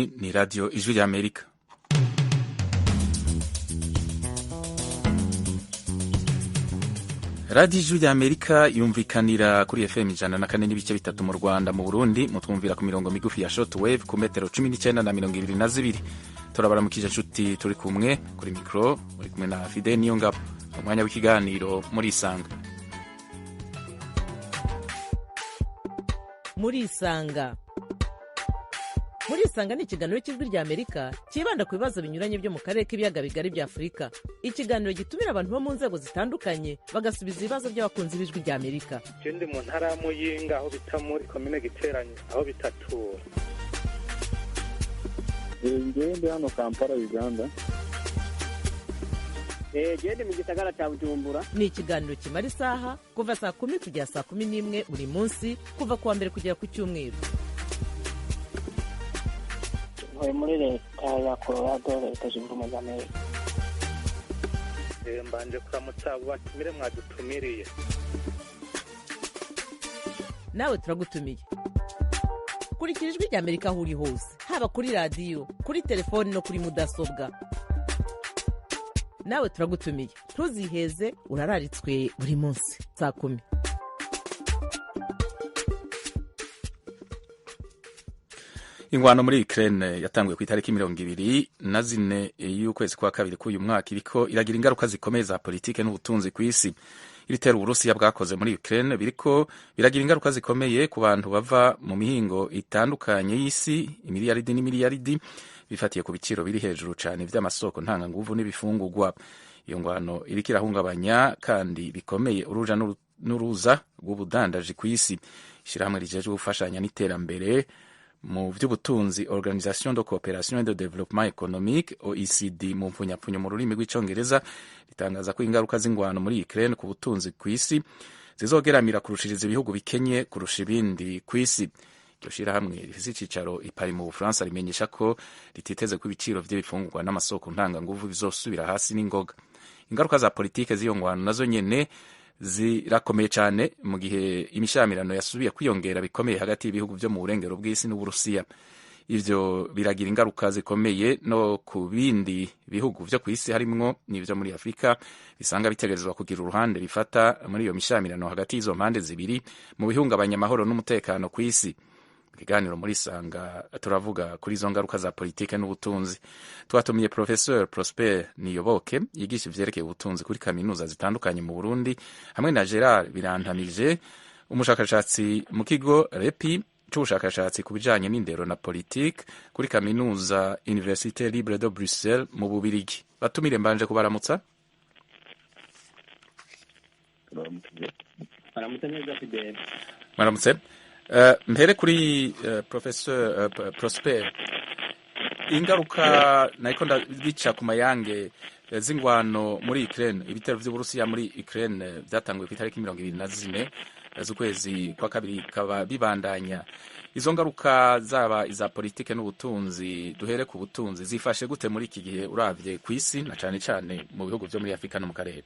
Iyi ni radiyo Ijwi ry'Amerika. Radiyo Ijwi ry'Amerika yumvikanira kuri FM 104.3 mu Rwanda. Mu Burundi mutwumvira ku mirongo migufi ya shortwave ku metero 19 na 22. Turabaramukije nshuti turi kumwe kuri mikro, muri kumwe na Fide Niyongabo mu mwanya w'ikiganiro Murisanga. Murisanga. Murisanga ni ikiganiro cy'Ijwi ry'Amerika cyibanda ku bibazo binyuranye byo mu karere k'ibiyaga bigari bya Afurika. Ikiganiro gitumira abantu bo mu nzego zitandukanye bagasubiza ibibazo by'abakunzi b'Ijwi ry'Amerika. Je ndi mu ntara ya Muyinga aho bita muri komine Giteranyi, aho bitatura. Ngewe ndi hano Kampala, Uganda. Gende mu gisagara cya Bujumbura. Ni ikiganiro kimara isaha kuva saa 10 kugera saa 11 buri munsi, kuva kuwa mbere kugera ku cyumweru. Ntuye muri leta ya Colorado, Leta Zunze Ubumwe za Amerika. Mbanje kuramutsa abo batumire mwadutumiriye. Nawe turagutumiye. Kurikira Ijwi ry'Amerika aho uri hose, haba kuri radiyo, kuri telefoni no kuri mudasobwa. Nawe turagutumiye, ntuziheze, urararitswe buri munsi saa 10. Ingwano muri Ukraine yatanguye ku itariki 24 y'ukwezi kwa kabiri k'uyu mwaka iriko iragira ingaruka zikomeye za politike n'ubutunzi ku isi. Ibitero Uburusiya bwakoze muri Ukraine biriko biragira ingaruka zikomeye ku bantu bava mu mihingo itandukanye y'isi, imiliyaridi n'imiliyaridi, bifatiye ku biciro biri hejuru cyane vy'amasoko ntanganguvu n'ibifungurwa. Iyo ngwano iriko irahungabanya kandi bikomeye uruja n'uruza rw'ubudandaji ku isi. Ishirahamwe rijejwe gufashanya n'iterambere mu vy'ubutunzi, Organisation de Coopération et de Développement Économique, OECD mu mfunyapfunyo mu rurimi rw'icongereza, ritangaza ko ingaruka z'ingwano muri Ukraine ku butunzi ku isi zizogeramira kurushiriza ibihugu bikenye kurusha ibindi ku isi. Iryo shirahamwe rifise icicaro i Paris mu Bufaransa rimenyesha ko rititeze ko ibiciro vy'ibifungurwa n'amasoko ntanganguvu bizosubira hasi n'ingoga. Ingaruka za politike z'iyo ngwano nazo nyene zirakomeye cyane mu gihe imishamirano yasubiye kwiyongera bikomeye hagati y'ibihugu byo mu burengero bw'isi n'Uburusiya. Ivyo biragira ingaruka zikomeye no ku bindi bihugu vyo kw'isi, harimwo n'ivyo muri Afurika bisanga bitegerezwa kugira uruhande bifata muri iyo mishamirano hagati y'izo mpande zibiri mu bihungabanya amahoro n'umutekano kw'isi. Ikiganiro muri Sanga turavuga kuri izo ngaruka za politike n'ubutunzi. Twatumiye Professeur Prosper Niyoboke yigisha ivyerekeye ubutunzi kuri kaminuza zitandukanye mu Burundi, hamwe na Gerard Birantamije, umushakashatsi mu kigo REPI c'ubushakashatsi ku bijanye n'indero na politike kuri kaminuza Université Libre de Bruxelles mu Bubirigi. Batumire, mbanje kubaramutsa. Baramutse neza Fidel. Baramutse. Mpere kuri Professeur Prosper, ingaruka nariko ndabica ku mayange z'ingwano muri Ukraine, ibitero vy'Uburusiya muri Ukraine vyatanguye ku itariki 24 z'ukwezi kwa kabiri kaba bibandanya. Izo ngaruka zaba iza politike n'ubutunzi, duhere ku butunzi, zifashe gute muri iki gihe uravye kw'isi na cane cane mu bihugu vyo muri Afrika no mu karere?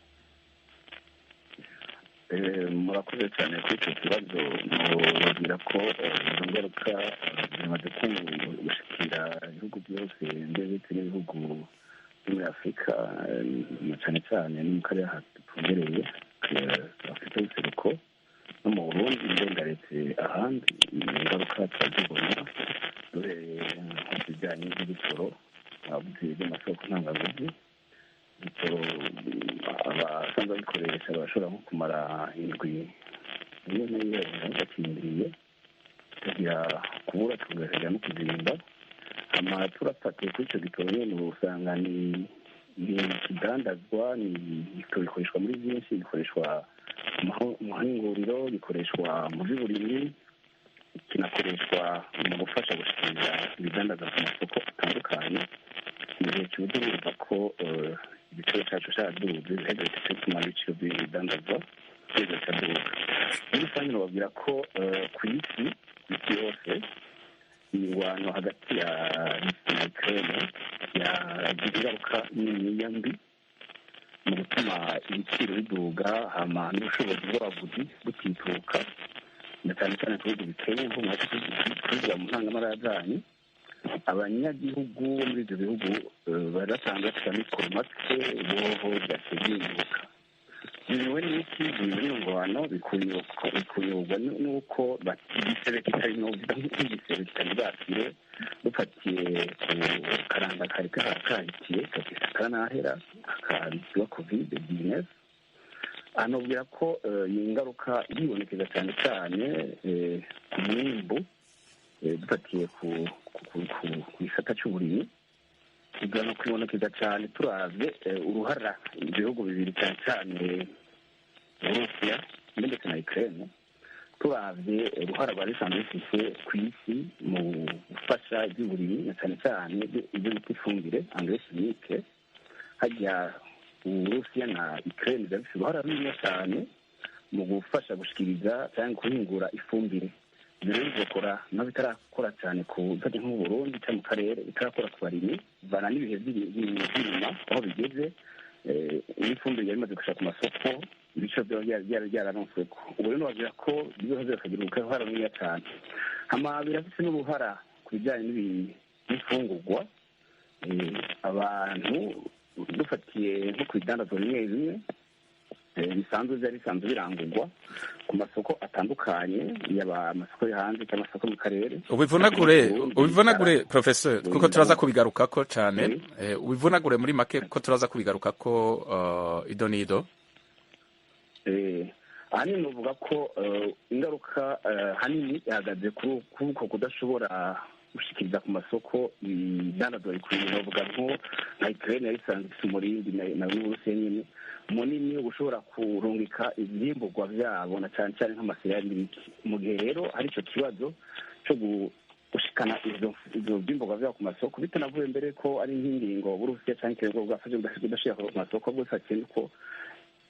Murakoze cyane kuri icyo kibazo. Mubabwira ko izo ngaruka zimaze gushikira ibihugu byose, ndetse n'ibihugu byo muri Afurika na cyane cyane no mu karere hatugereye Afurika y'ubuseruko no mu Burundi, ndengaretse ahandi. Ingaruka turazibona duhereye nko ku bijyanye n'ibitoro, by'amasoko ntanganguvu. Ibitoro abasanzwe babikoresha barashobora nko kumara indwi iyo n'iyo bakindiriye, tukagira kubura, tugahagarika no kuzimba. Hama turafatiye kuri icyo gitoro nyene, usanga ni ikidandazwa, ni igitoro gikoreshwa muri byinshi, gikoreshwa mu mahinguriro, gikoreshwa mu by'uburimyi, kinakoreshwa mu gufasha gushikiriza ibidandazwa ku masoko atandukanye. Mu gihe kibuze, urumva ko igiciro cyacu cyaduze, biheze bituma ibiciro by'ibidandazwa byose bikaduga. Muri rusange nababwira ko ku isi, isi yose, imirwano hagati ya Russia na Ukraine yagira ingaruka niniya mbi mu gutuma ibiciro biduga, hama n'ubushobozi bw'abaguzi butituka, na cyane cyane ku bihugu bikennye nko mwacu kubivuga mu ntangamara zanyu. Abanyagihugu bo muri ibyo bihugu bari basanzwe bafite amikoro make, boho byaciye byiyunguka. Biriwe n'iki? Biriwe n'ingwano, bikunyurwa n'uko igisebe kitari nk'igisebe kitari bwakire, dufatiye ku karanga kari kahitiye karanahera kakabitwa COVID 19. Anubwira ko iyi ngaruka yibonekeza cyane cyane ku mwimbu, dufatiye ku gisata cy'uburimyi, igana kwibonekeza cyane turavye uruhara ibihugu bibiri, cyane cyane Uburusiya ndetse na Ukraine. Turavye uruhara rwari rusanzwe rufise ku isi mu gufasha iby'uburimyi, na cyane cyane ibyo bita ifumbire, engrais chimique, hajya Uburusiya na Ukraine biba bifise uruhara runini cyane mu gufasha gushikiriza cyangwa guhingura ifumbire. Ibyo rero bizokora naho bitarakora cyane ku mfate nk'u Burundi cyangwa mu karere, bitarakora ku barimyi bivana n'ibihe by'inyuma aho bigeze, n'ifumbire yari imaze gushika ku masoko, ibiciro byaba byararontsweko. Ubu rero bagira ko bizoheza bikagira uruhara runini cyane. Hama birafise n'uruhara ku bijyanye n'imfungurwa, abantu dufatiye nko ku bidandazwa bimwe bimwe bisanzwe byari bisanzwe birangurwa ku masoko atandukanye, yaba amasoko yo hanze cyangwa amasoko mu karere. Ubivunagure, professeur, kuko turaza kubigarukako cyane. Ubivunagure muri make kuko turaza kubigarukako ido n'ido. Ahanini uvuga ko ingaruka hanini ihagaze kuri uko kudashobora gushikiriza ku masoko ibidandazwa bikwiye. Bavuga nko nka Ukraine yari isanzwe ifite umurindi na n'Uburusiya nyine munini ushobora kurungika ivyimburwa vyabo, na cane cane nk'amasiriyali n'ibiki. Mu gihe rero hari ico kibazo co gushikana ivyo vyimburwa vyabo ku masoko, bitanavuye mbere ko ari nk'ingingo Uburusiya canke Ukraine bwafashe kudashira ku masoko, bwifatiye nuko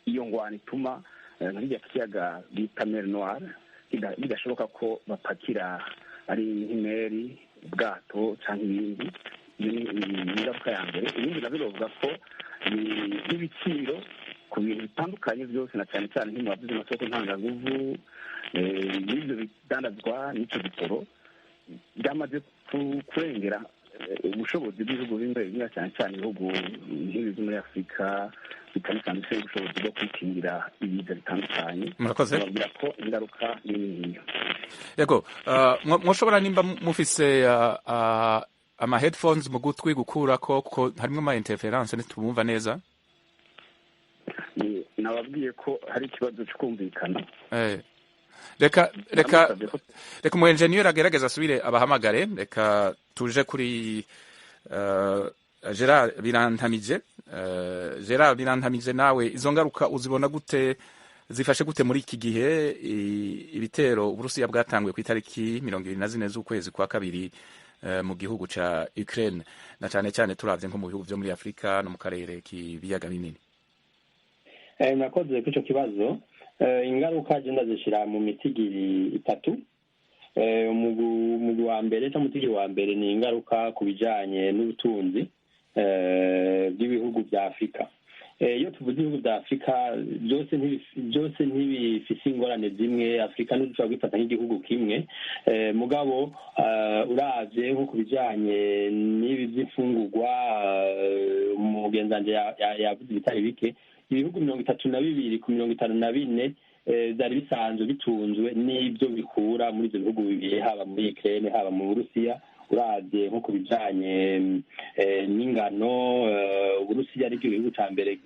iyo ngwano ituma nk'irya kiyaga bita Mer Noire bidashoboka ko bapakira ari nk'imeri, ubwato cyangwa ibindi. Iyo ni ingaruka ya mbere. Ibindi nabyo bavuga ko n'ibiciro ku bintu bitandukanye byose, na cyane cyane nk'imbavu z'amasoko ntanganguvu, n'ibyo bidandazwa n'icyo gitoro, byamaze kurengera ubushobozi bw'ibihugu bimwe bimwe, cyane cyane ibihugu nk'ibi byo muri Afurika bitari bisanzwe bifite ubushobozi bwo kwikingira ibiza bitandukanye. Murakoze. Babwira ko ingaruka ni nini. Yego, mwoshobora nimba mufise ama headphones mu gutwi gukurako, kuko harimwo ama interference ntitubumva neza. Nababwiye ko hari ikibazo cyo kumvikana. Reka reka reka umu engineer agerageza asubire abahamagare. Reka tuje kuri Gerard Birantamije. Gerard Birantamije, nawe izo ngaruka uzibona gute? Zifashe gute muri iki gihe ibitero Uburusiya bwatanguye ku itariki 24 z'ukwezi kwa kabiri mu gihugu ca Ukraine, na cane cane turavye nko mu bihugu vyo muri Afrika no mu karere k'ibiyaga binini? Murakoze kuri ico kibazo. Ingaruka je ndazishira mu mitigiri itatu. Umugwi wa mbere cyangwa umutigiri wa mbere ni ingaruka ku bijanye n'ubutunzi bw'ibihugu vya Afurika. Iyo tuvuze ibihugu vya Afurika byose ntibifise ingorane zimwe. Afurika ntidushobora kwifata nk'igihugu kimwe, mugabo uravye nko ku bijanye n'ibi vy'imfungurwa, umugenzanje yavuze ibitari bike. Ibihugu 32 ku 54 vyari bisanzwe bitunzwe n'ibyo bikura muri ivyo bihugu bibiri, haba muri Ukraine haba mu Burusiya. Uravye nko ku bijanye n'ingano, Uburusiya aricyo gihugu ca mbere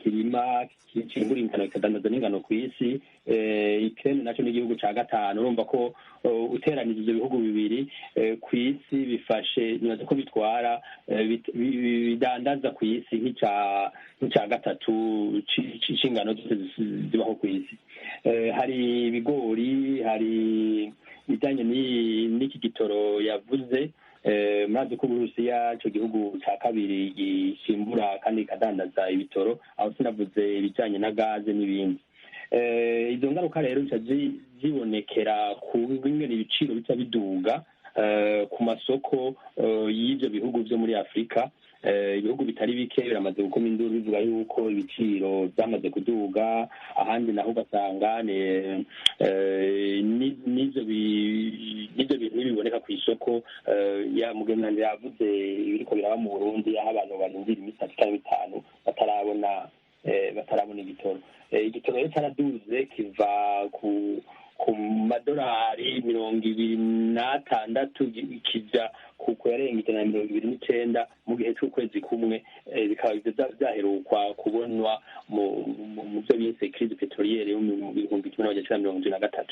kirima, cimbura ingano, kikadandaza n'ingano kw'isi. Ukraine naco n'igihugu ca gatanu. Urumva ko uteranije ivyo bihugu bibiri kw'isi bifashe, nibaza ko bitwara bidandaza kw'isi nk'ica gatatu c'ingano zose zibaho kw'isi. Hari ibigori, hari ibijanye n'iki gitoro yavuze. Murazi ko Uburusiya ico gihugu ca kabiri gishimbura kandi ikadandaza ibitoro, aho sinavuze ibijanye na gaze n'ibindi. Izo ngaruka rero bica zibonekera ku bingene ibiciro bica biduga ku masoko y'ivyo bihugu vyo muri Afurika. Ibihugu bitari bike biramaze gukoma induru bivuga yuko ibiciro byamaze kuduga, ahandi naho ugasanga n'ivyo bintu biboneka ku isoko. Ya mugenzi yavuze ibiriko biraba mu Burundi, aho abantu barindira iminsi 3 canke 5 batarabona igitoro. Igitoro rero caraduze kiva ku madolari 26 kija ku yarenga 129 mu gihe c'ukwezi kumwe. Bikaba vyaherukwa kubonwa mu vyo bise crise pétrolière yo mu 1973.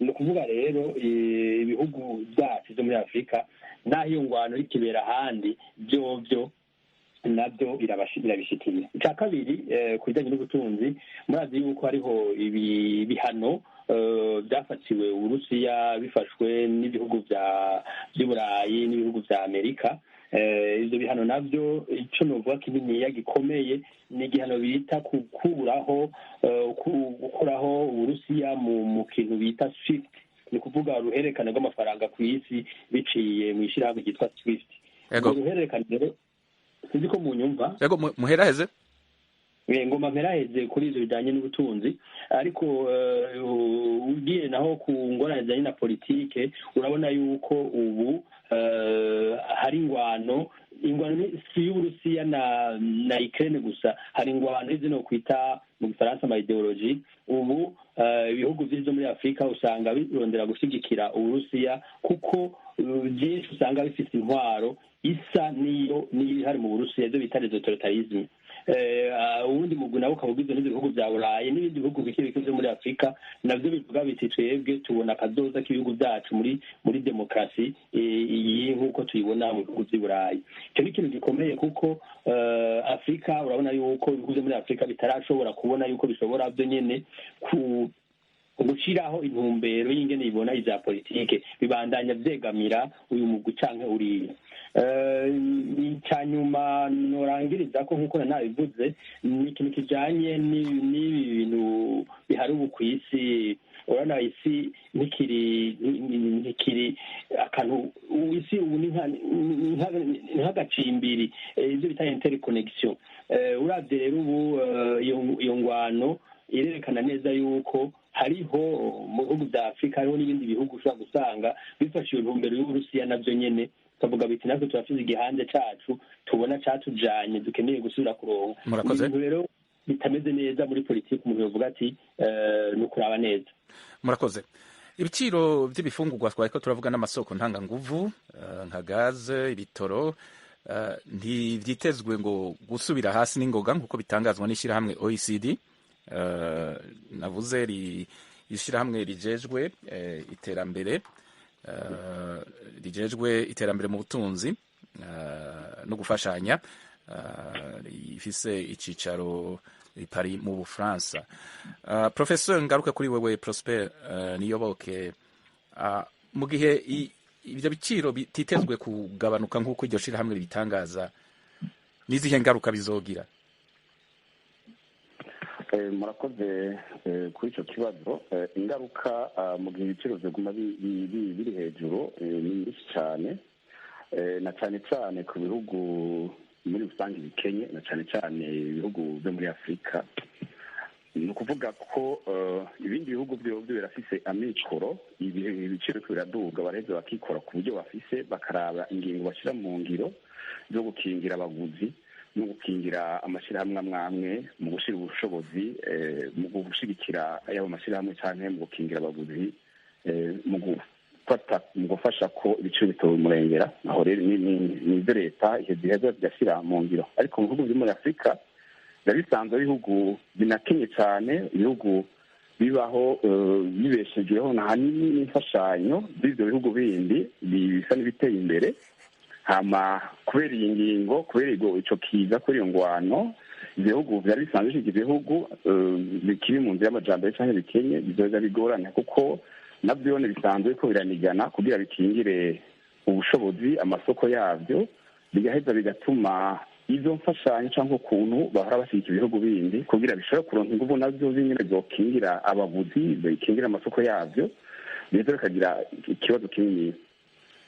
Ni ukuvuga rero ibihugu vyacu vyo muri Afurika, naho iyo ngwano ikibera ahandi, vyovyo nabyo birabishikira. Icya kabiri, ku bijyanye n'ubutunzi, murazi yuko hariho ibihano byafatiwe Uburusiya bifashwe n'ibihugu by'Uburayi n'ibihugu vya Amerika. Ivyo bihano navyo, ico novuga kininiya gikomeye ni igihano bita gukuraho Uburusiya mu kintu bita SWIFT, ni kuvuga uruhererekane rw'amafaranga ku isi biciye mu ishirahamwe ryitwa SWIFT. Uruhererekane rero, sinzi ko munyumva. Yego, muheraheze. Ngoma mperaheze kuri ivyo bijanye n'ubutunzi. Ariko ugiye naho ku ngorane zijanye na politike, urabona yuko ubu hari ingwano si y'Uburusiya na Ukraine gusa, hari ingwano izi no kwita mu Gifaransa ama ideologie. Ubu ibihugu vyinshi muri Afurika usanga birondera gushigikira Uburusiya, kuko byinshi usanga bifise intwaro isa niyo hari mu Burusiya, ivyo bita les autoritarisme. Uwundi mugwi nawo ukaba ugizwe n'ivyo bihugu vya Burayi n'ibindi bihugu bike bike vyo muri Afurika, navyo bivuga biti twebwe tubona akazoza k'ibihugu vyacu muri demokarasi iyi nk'uko tuyibona mu bihugu vy'i Burayi. Ico ni ikintu gikomeye, kuko Afurika, urabona yuko ibihugu vyo muri Afurika bitarashobora kubona yuko bishobora vyo nyene gushiraho intumbero y'ingene ibona ivya politike, bibandanya vyegamira uyu mugwi canke uriya. Ica nyuma norangiriza ko, nk'uko nabivuze, ni ikintu kijanye n'ibi bintu bihari ubu kw'isi. Urabona isi ntikiri akantu, isi ubu ni nk'agacimbiri, ivyo bita interconnection. Uravye rero ubu iyo ngwano irerekana neza yuko hariho mu bihugu vya Afurika, hariho n'ibindi bihugu ushobora gusanga bifashe iyo ntumbero y'Uburusiya, navyo nyene tukavuga biti natwe turafise igihande cacu tubona catujanye dukeneye gusubira kuronka. Ibintu rero bitameze neza muri politiki, umuntu yovuga ati ni ukuraba neza. Murakoze. Ibiciro by'ibifungurwa twariko turavuga n'amasoko ntanganguvu nka gaze, ibitoro, ntivyitezwe ngo gusubira hasi n'ingoga nk'uko bitangazwa n'ishirahamwe OECD. Navuze ishirahamwe rijejwe iterambere, rijejwe iterambere mu butunzi no gufashanya, ifise icicaro i Paris mu Bufaransa. Professor, ngaruke kuri wewe Prosper Niyoboke. Mu gihe ivyo biciro bititezwe kugabanuka nk'uko iryo shirahamwe ribitangaza, n'izihe ngaruka bizogira? Murakoze kuri ico kibazo. Ingaruka mu gihe ibiciro biguma biri hejuru ni nyinshi cyane, na cyane cyane ku bihugu muri rusange bikenye, na cyane cyane ibihugu byo muri Afurika. Ni ukuvuga ko ibindi bihugu byose birafise amikoro, ibiciro biraduga, baraheza bakikora ku buryo bafise, bakaraba ingingo bashyira mu ngiro zo gukingira abaguzi no gukingira amashyirahamwe amwe amwe, mu gushyira ubushobozi mu gushyigikira yaba amashyirahamwe cyangwa mu gukingira abaguzi, mu gufata mu gufasha ko ibiciro bitomurengera. Aho rero ni ibyo leta iheza bigashyira mu ngiro. Ariko mu bihugu byo muri Afurika biba bisanzwe ibihugu binakenye cyane, ibihugu bibaho bibeshejweho ahanini n'imfashanyo z'ibyo bihugu bindi bisa n'ibiteye imbere. Hama kubera iyi ngingo, kubera ico kiza, kuri iyo ngwano, ibihugu vyari bisanzwe bishika ibihugu bikiri mu nzira y'amajambere canke bikenye bizoza bigorana, kuko navyone bisanzwe ko biranigana kugira bikingire ubushobozi amasoko yavyo, bigaheza bigatuma izo mfashanyo canke ukuntu bahora bashigikira ibihugu bindi kugira bishobore kuronka inguvu navyo nyene zokingira abaguzi, bikingira amasoko yavyo, biheza bikagira ikibazo kinini.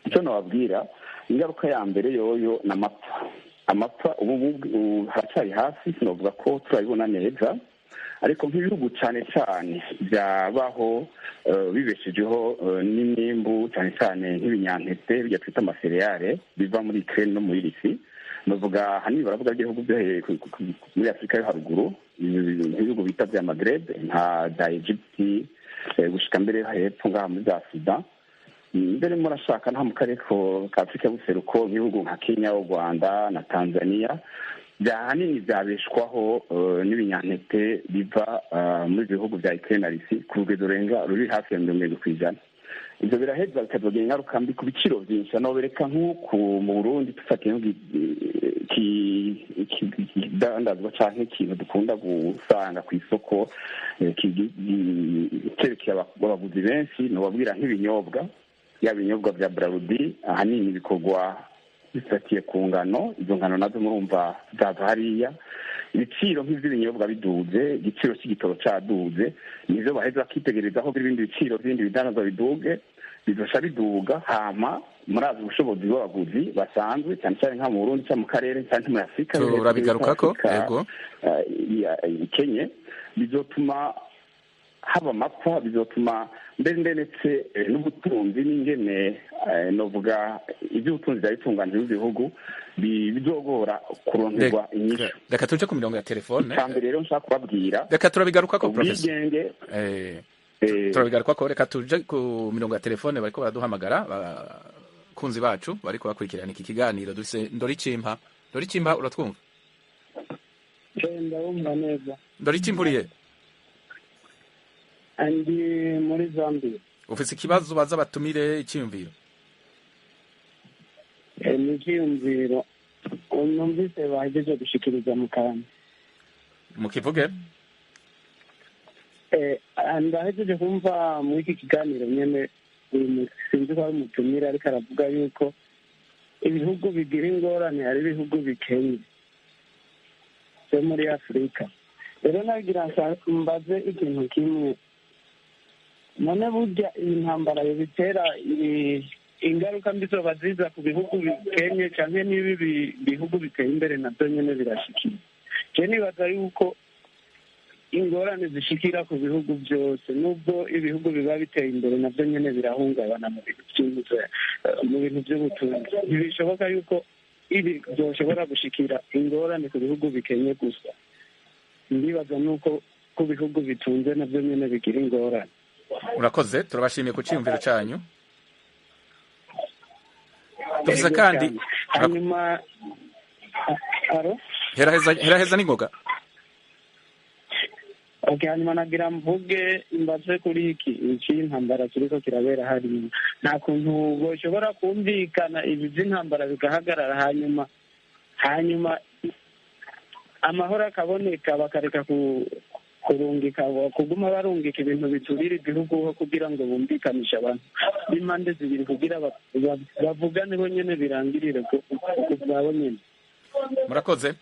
Icyo nababwira, ingaruka ya mbere yoyo n'amapfa. Amapfa ubu haracyari hasi, sinavuga ko turabibona neza, ariko nk'ibihugu cyane cyane byabaho bibeshejeho n'imyimbu, cyane cyane nk'ibinyampeke bijya twita amasereyale biva muri Ukraine no muri Russie, bavuga ahanini baravuga ibihugu byo muri Afurika yo haruguru, ibihugu bita bya Maghreb nka za Egypte gushika mbere hepfo ngaha muri za Sudan, mbere murashaka nta mu karere ka Afurika y'ubuseruko, ibihugu nka Kenya, u Rwanda na Tanzania, ahanini byabeshwaho n'ibinyampeke biva muri bihugu bya Ukraine na Russie ku rugero rurenga ruri hafi ya 70%. Ibyo biraheza bikazogira ingaruka mbi ku biciro byinshi. Nobereka nk'uku mu Burundi dufatiye ikidandazwa canke ikintu dukunda gusanga ku isoko cerekeye abaguzi benshi, nobabwira nk'ibinyobwa, ya binyobwa bya Brarudi, ahanini bikorwa bifatiye ku ngano. Izo ngano nazo murumva zava hariya. Ibiciro nk'ivy'ibinyobwa biduze, igiciro cy'igitoro caduze, nivyo baheza bakitegerezaho ibindi biciro by'ibindi bidandazwa biduge, bizosha biduga. Hama murazi ubushobozi bw'abaguzi basanzwe, cyane cyane nka mu Burundi cyangwa mu karere cyangwa muri Afurika Turabigarukako, yego. Ikenye, bizotuma haba amapfa, bizotuma mbere ndetse n'ubutunzi n'ingene novuga iby'ubutunzi byari bitunganije b'ibihugu bizogora kuronkerwa inyishu. Reka tuje ku mirongo ya telefone. Icambere rero nshaka kubabwira, Reka turabigarukako, professor. Ubwigenge. Turabigarukako. Reka tuje ku mirongo ya telefone, bariko baraduhamagara abakunzi bacu bariko bakurikirana iki kiganiro. Dufise Ndoricimpa. Ndoricimpa, uratwumva? Ndabumva neza. Ndoricimpa, uriye? Ndi muri Zambia. Ufise ikibazo baza batumire, icyiyumviro? Ni icyiyumviro numvise bahejeje gushikiriza mu kantu. Mukivuge. Ndahejeje kumva muri iki kiganiro nyene, sinzi ko ari umutumire, ariko aravuga yuko ibihugu bigira ingorane ari ibihugu bikenye byo muri Afurika. Rero nagira mbaze ikintu kimwe: none burya iyi ntambara bitera ingaruka mbi zoba ziza ku bihugu bikenye, canke n'ibi bihugu biteye imbere navyo nyene birashikira? Je nibaza yuko ingorane zishikira ku bihugu byose, nubwo ibihugu biba biteye imbere navyo nyene birahungabana mu bintu mu bintu by'ubutunzi. Ntibishoboka yuko ibi byoshobora gushikira ingorane ku bihugu bikenye gusa. Ndibaza nuko ku bihugu bitunze navyo nyene bigira ingorane. Urakoze, turabashimiye ku cyiyumviro cyanyu. Tuvuze kandi Hanyuma aro heraheza, heraheza n'ingoga. Okay, hanyuma nagira mvuge mbaze kuri iki intambara kiriko kirabera hariya, nta kuntu boshobora kumvikana ibi by'intambara bigahagarara, hanyuma amahoro akaboneka, bakareka kurungika, kuguma barungika ibintu biturira igihugu, kugira ngo bumvikanishe abantu b'impande zibiri, kugira bavugane bo nyene birangirire ku bwabo nyene? Murakoze,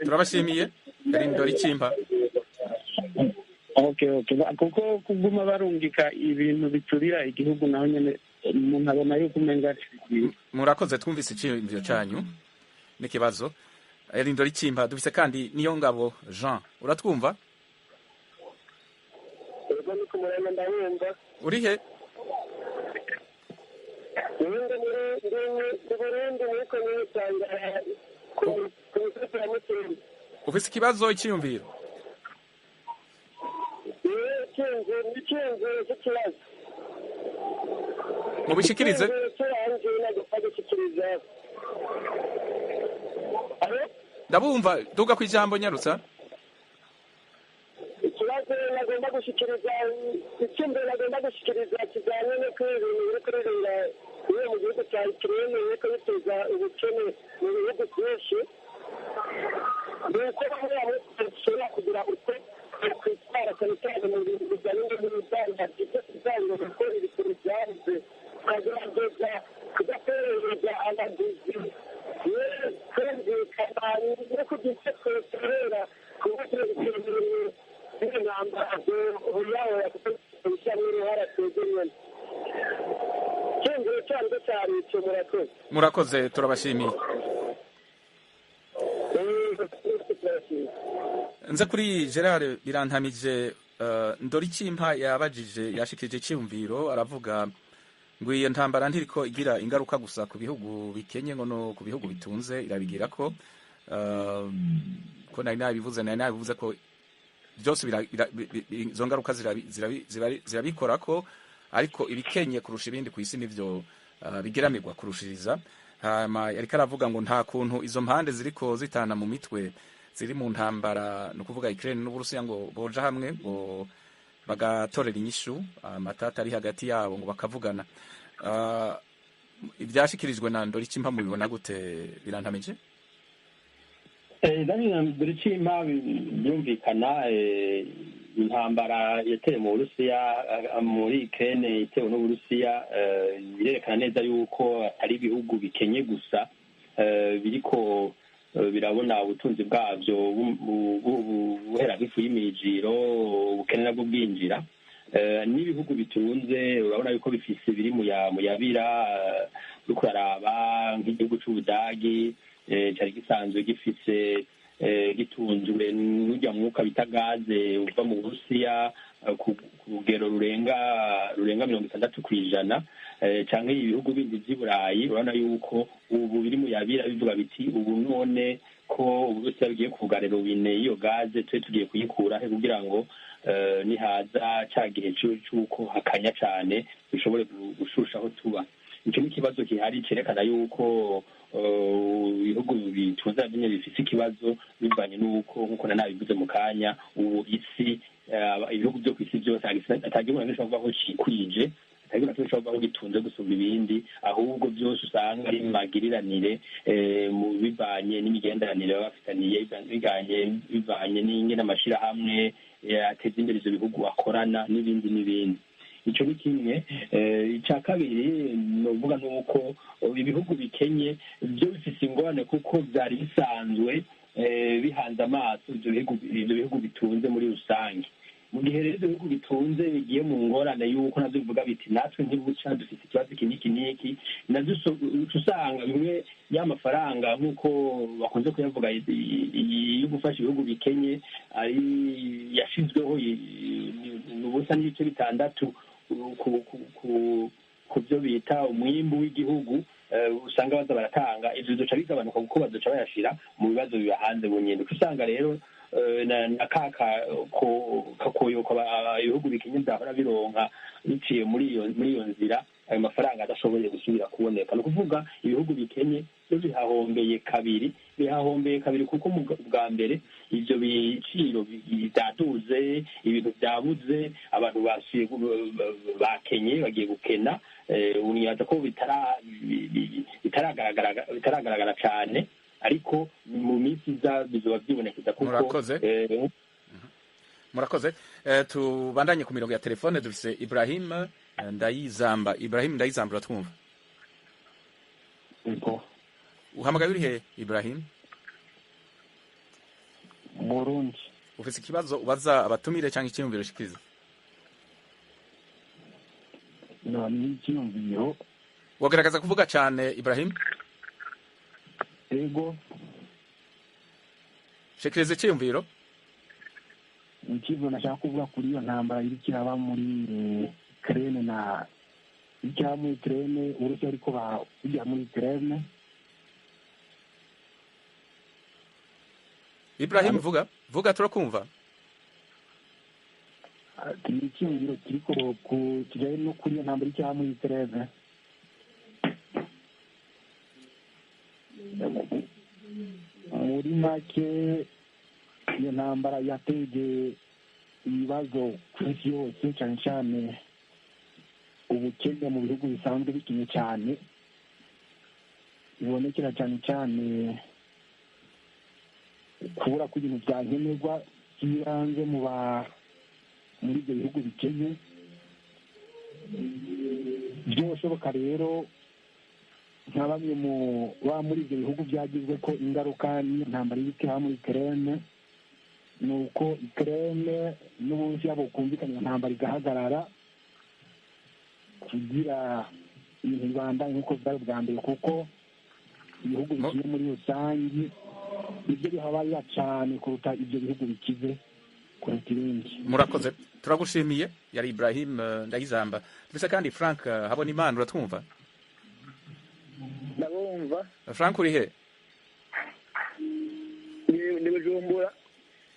turabashimiye. Rindori Kimpa. Okay, kuko kuguma barungika ibintu biturira igihugu naho nyene umuntu abona yuko umenga Murakoze, twumvise iciyumviro canyu n'ikibazo. Rindori Kimpa. Dufise kandi niyo ngabo Jean, uratwumva? Ego, ni ku murembe, ndabumva. Uri he? Ndi Burundi, muri komine Tangara, ku misozi ya Mutumba. Ufise ikibazo, iciyumviro? Icyiyumviro cy'ikibazo. Mubishikirize. Icyiyumviro nagomba gushyikiriza. Ndabumva, duga ku ijambo, nyarutsa. Ikibazo nagomba gushyikiriza, icyumviro nagomba gushyikiriza kijyanye no kuri ibintu biri kuririnda iyo mu gihugu cya Ukraine biriko biteza ubukene mu bihugu byinshi, ni uko bamwe bamwe bashobora kugira uko kwitwara, cyane cyane mu bintu bijyanye n'ubudandaji byo kugira kuko ibiciro byabuze, tukagerageza kudaterereza abaguzi, kumvikana no kugira icyo tweterera ku buryo ibintu by'intambara buyahora, kuko bishyiramo uruhara twebwe nyene. Icyumviro cyanjye cyari icyo, murakoze. Murakoze, turabashimiye. Nza kuri Gerard Birantamije, Ndorikimpa yabajije, yashikirije icyumviro, aravuga ngo iyo ntambara ntiriko igira ingaruka gusa ku bihugu bikenye, ngo no ku bihugu bitunze irabigira ko ko nari nabivuze ko byose izo ngaruka zirabikora ko, ariko ibikenye kurusha ibindi ku isi nivyo bigeramirwa kurushiriza. Hama yariko aravuga ngo nta kuntu izo mpande ziriko zitana mu mitwe, ziri mu ntambara, ni ukuvuga Ukraine n'Uburusiya, ngo boja hamwe ngo bagatorera inyishu amatata ari hagati yabo, ngo bakavugana. Ivyashikirijwe na Ndorikimpa mubibona gute, Birantamije? Ndorikimpa, birumvikana, intambara yateye mu Burusiya, muri Ukraine itewe n'Uburusiya, birerekana neza yuko atari ibihugu bikenye gusa biriko birabona ubutunzi bwabyo buhera nk'ifu y'imijiro, ubukene nabwo bwinjira. N'ibihugu bitunze urabona yuko bifise biri mu yabira. Uriko uraraba nk'igihugu c'Ubudagi, cari gisanzwe gifise, gitunzwe n'urya mwuka bita gaze uva mu Burusiya ku rugero rurenga 60%, canke ibihugu bindi vy'i Burayi, urabona yuko ubu biri mu yabira, bivuga biti: "Ubu none ko Uburusiya bugiye kugara robine y'iyo gaze, twe tugiye kuyikura he kugira ngo nihaza ca gihe c'uko hakanya cane dushobore gushusha aho tuba?" Ico ni ikibazo gihari cerekana yuko ibihugu bitunze navyo nyene bifise ikibazo, bivanye n'uko, nk'uko nanabivuze mu kanya, ubu isi, ibihugu vyo kw'isi vyose, ata gihugu na kimwe gishobora kuvuga ko cikwije, ata gihugu na kimwe gishobora kuvuga ko gitunze gusumba ibindi, ahubwo vyose usanga ari magiriranire, mu bivanye n'imigenderanire baba bafitaniye, bivanye n'ingene amashirahamwe ateza imbere ivyo bihugu akorana, n'ibindi n'ibindi. Ico ni kimwe. Ica kabiri novuga ni uko ibihugu bikenye byo bifise ingorane, kuko vyari bisanzwe bihanze amaso ivyo bihugu bitunze muri rusange. Mu gihe rero ivyo bihugu bitunze bigiye mu ngorane y'uko navyo bivuga biti: "Natwe ntibuca, dufise ikibazo iki n'iki n'iki", navyo uca usanga bimwe ya mafaranga, nk'uko bakunze kuyavuga, yo gufasha ibihugu bikenye, ari yashizweho ni 0.6 ku byo bita umwimbu w'igihugu, usanga baza baratanga, ivyo bizoca bigabanuka kuko bazoca bayashira mu bibazo bibahanze bunyene. Uca usanga rero na kakoyoko ibihugu bikenye vyahora bironka biciye muri iyo nzira, ayo mafaranga adashoboye gusubira kuboneka. Ni ukuvuga ibihugu bikenye byo bihahombeye kabiri, bihahombeye kabiri, kuko mu bwa mbere ivyo biciro byaduze, ibintu byabuze, abantu basuye bakenye, bagiye gukena. Unibaza ko bitaragaragara cane, ariko mu minsi iza bizoba vyibonekeza kuko Murakoze. Murakoze. Tubandanye ku mirongo ya telefone, dufise Ibrahim Ndayizamba. Ibrahim Ndayizamba, uratwumva? Yego. Uhamagaye uri he, Ibrahim? Burundi. Ufise ikibazo ubaza abatumire cyangwa icyiyumviro ushikiriza? No, ni icyiyumviro. Wagaragaza kuvuga cyane, Ibrahim. Yego. Shikiriza icyiyumviro. Ikibazo nashaka kuvuga kuri iyo ntambara iriko iraba muri Ukraine, na iriko iraba muri Ukraine, Uburusiya ariko bijya muri Ukraine. Ibrahim, vuga, vuga, turakumva. Ati ni icyiyumviro kiriko ku kijanye no kuri iyo ntambara iriko iraba muri Ukraine. Muri make, iyo ntambara yateje ibibazo ku isi yose, cyane cyane ubukene mu bihugu bisanzwe bikenye cyane, bibonekera cyane cyane kubura kw'ibintu bya nkenerwa by'ibanze mu ba muri ibyo bihugu bikenye. Byoshoboka rero nka bamwe mu ba muri ibyo bihugu byagizwe ko ingaruka n'iyo ntambara iriko iraba muri Ukraine, ni uko Ukraine n'Uburusiya bokumvikana, iyo ntambara igahagarara, kugira ibintu bibandanye nk'uko byari bwa mbere, kuko ibihugu bikenye muri rusange Nibyo bihabarira cyane kuruta ibyo bihugu bikize kuruta ibindi. Murakoze, turagushimiye. Yari Ibrahim Ndayizamba. Ndetse kandi Frank Habonimana, uratwumva? Ndabumva. Frank, uri he? Ni Bujumbura.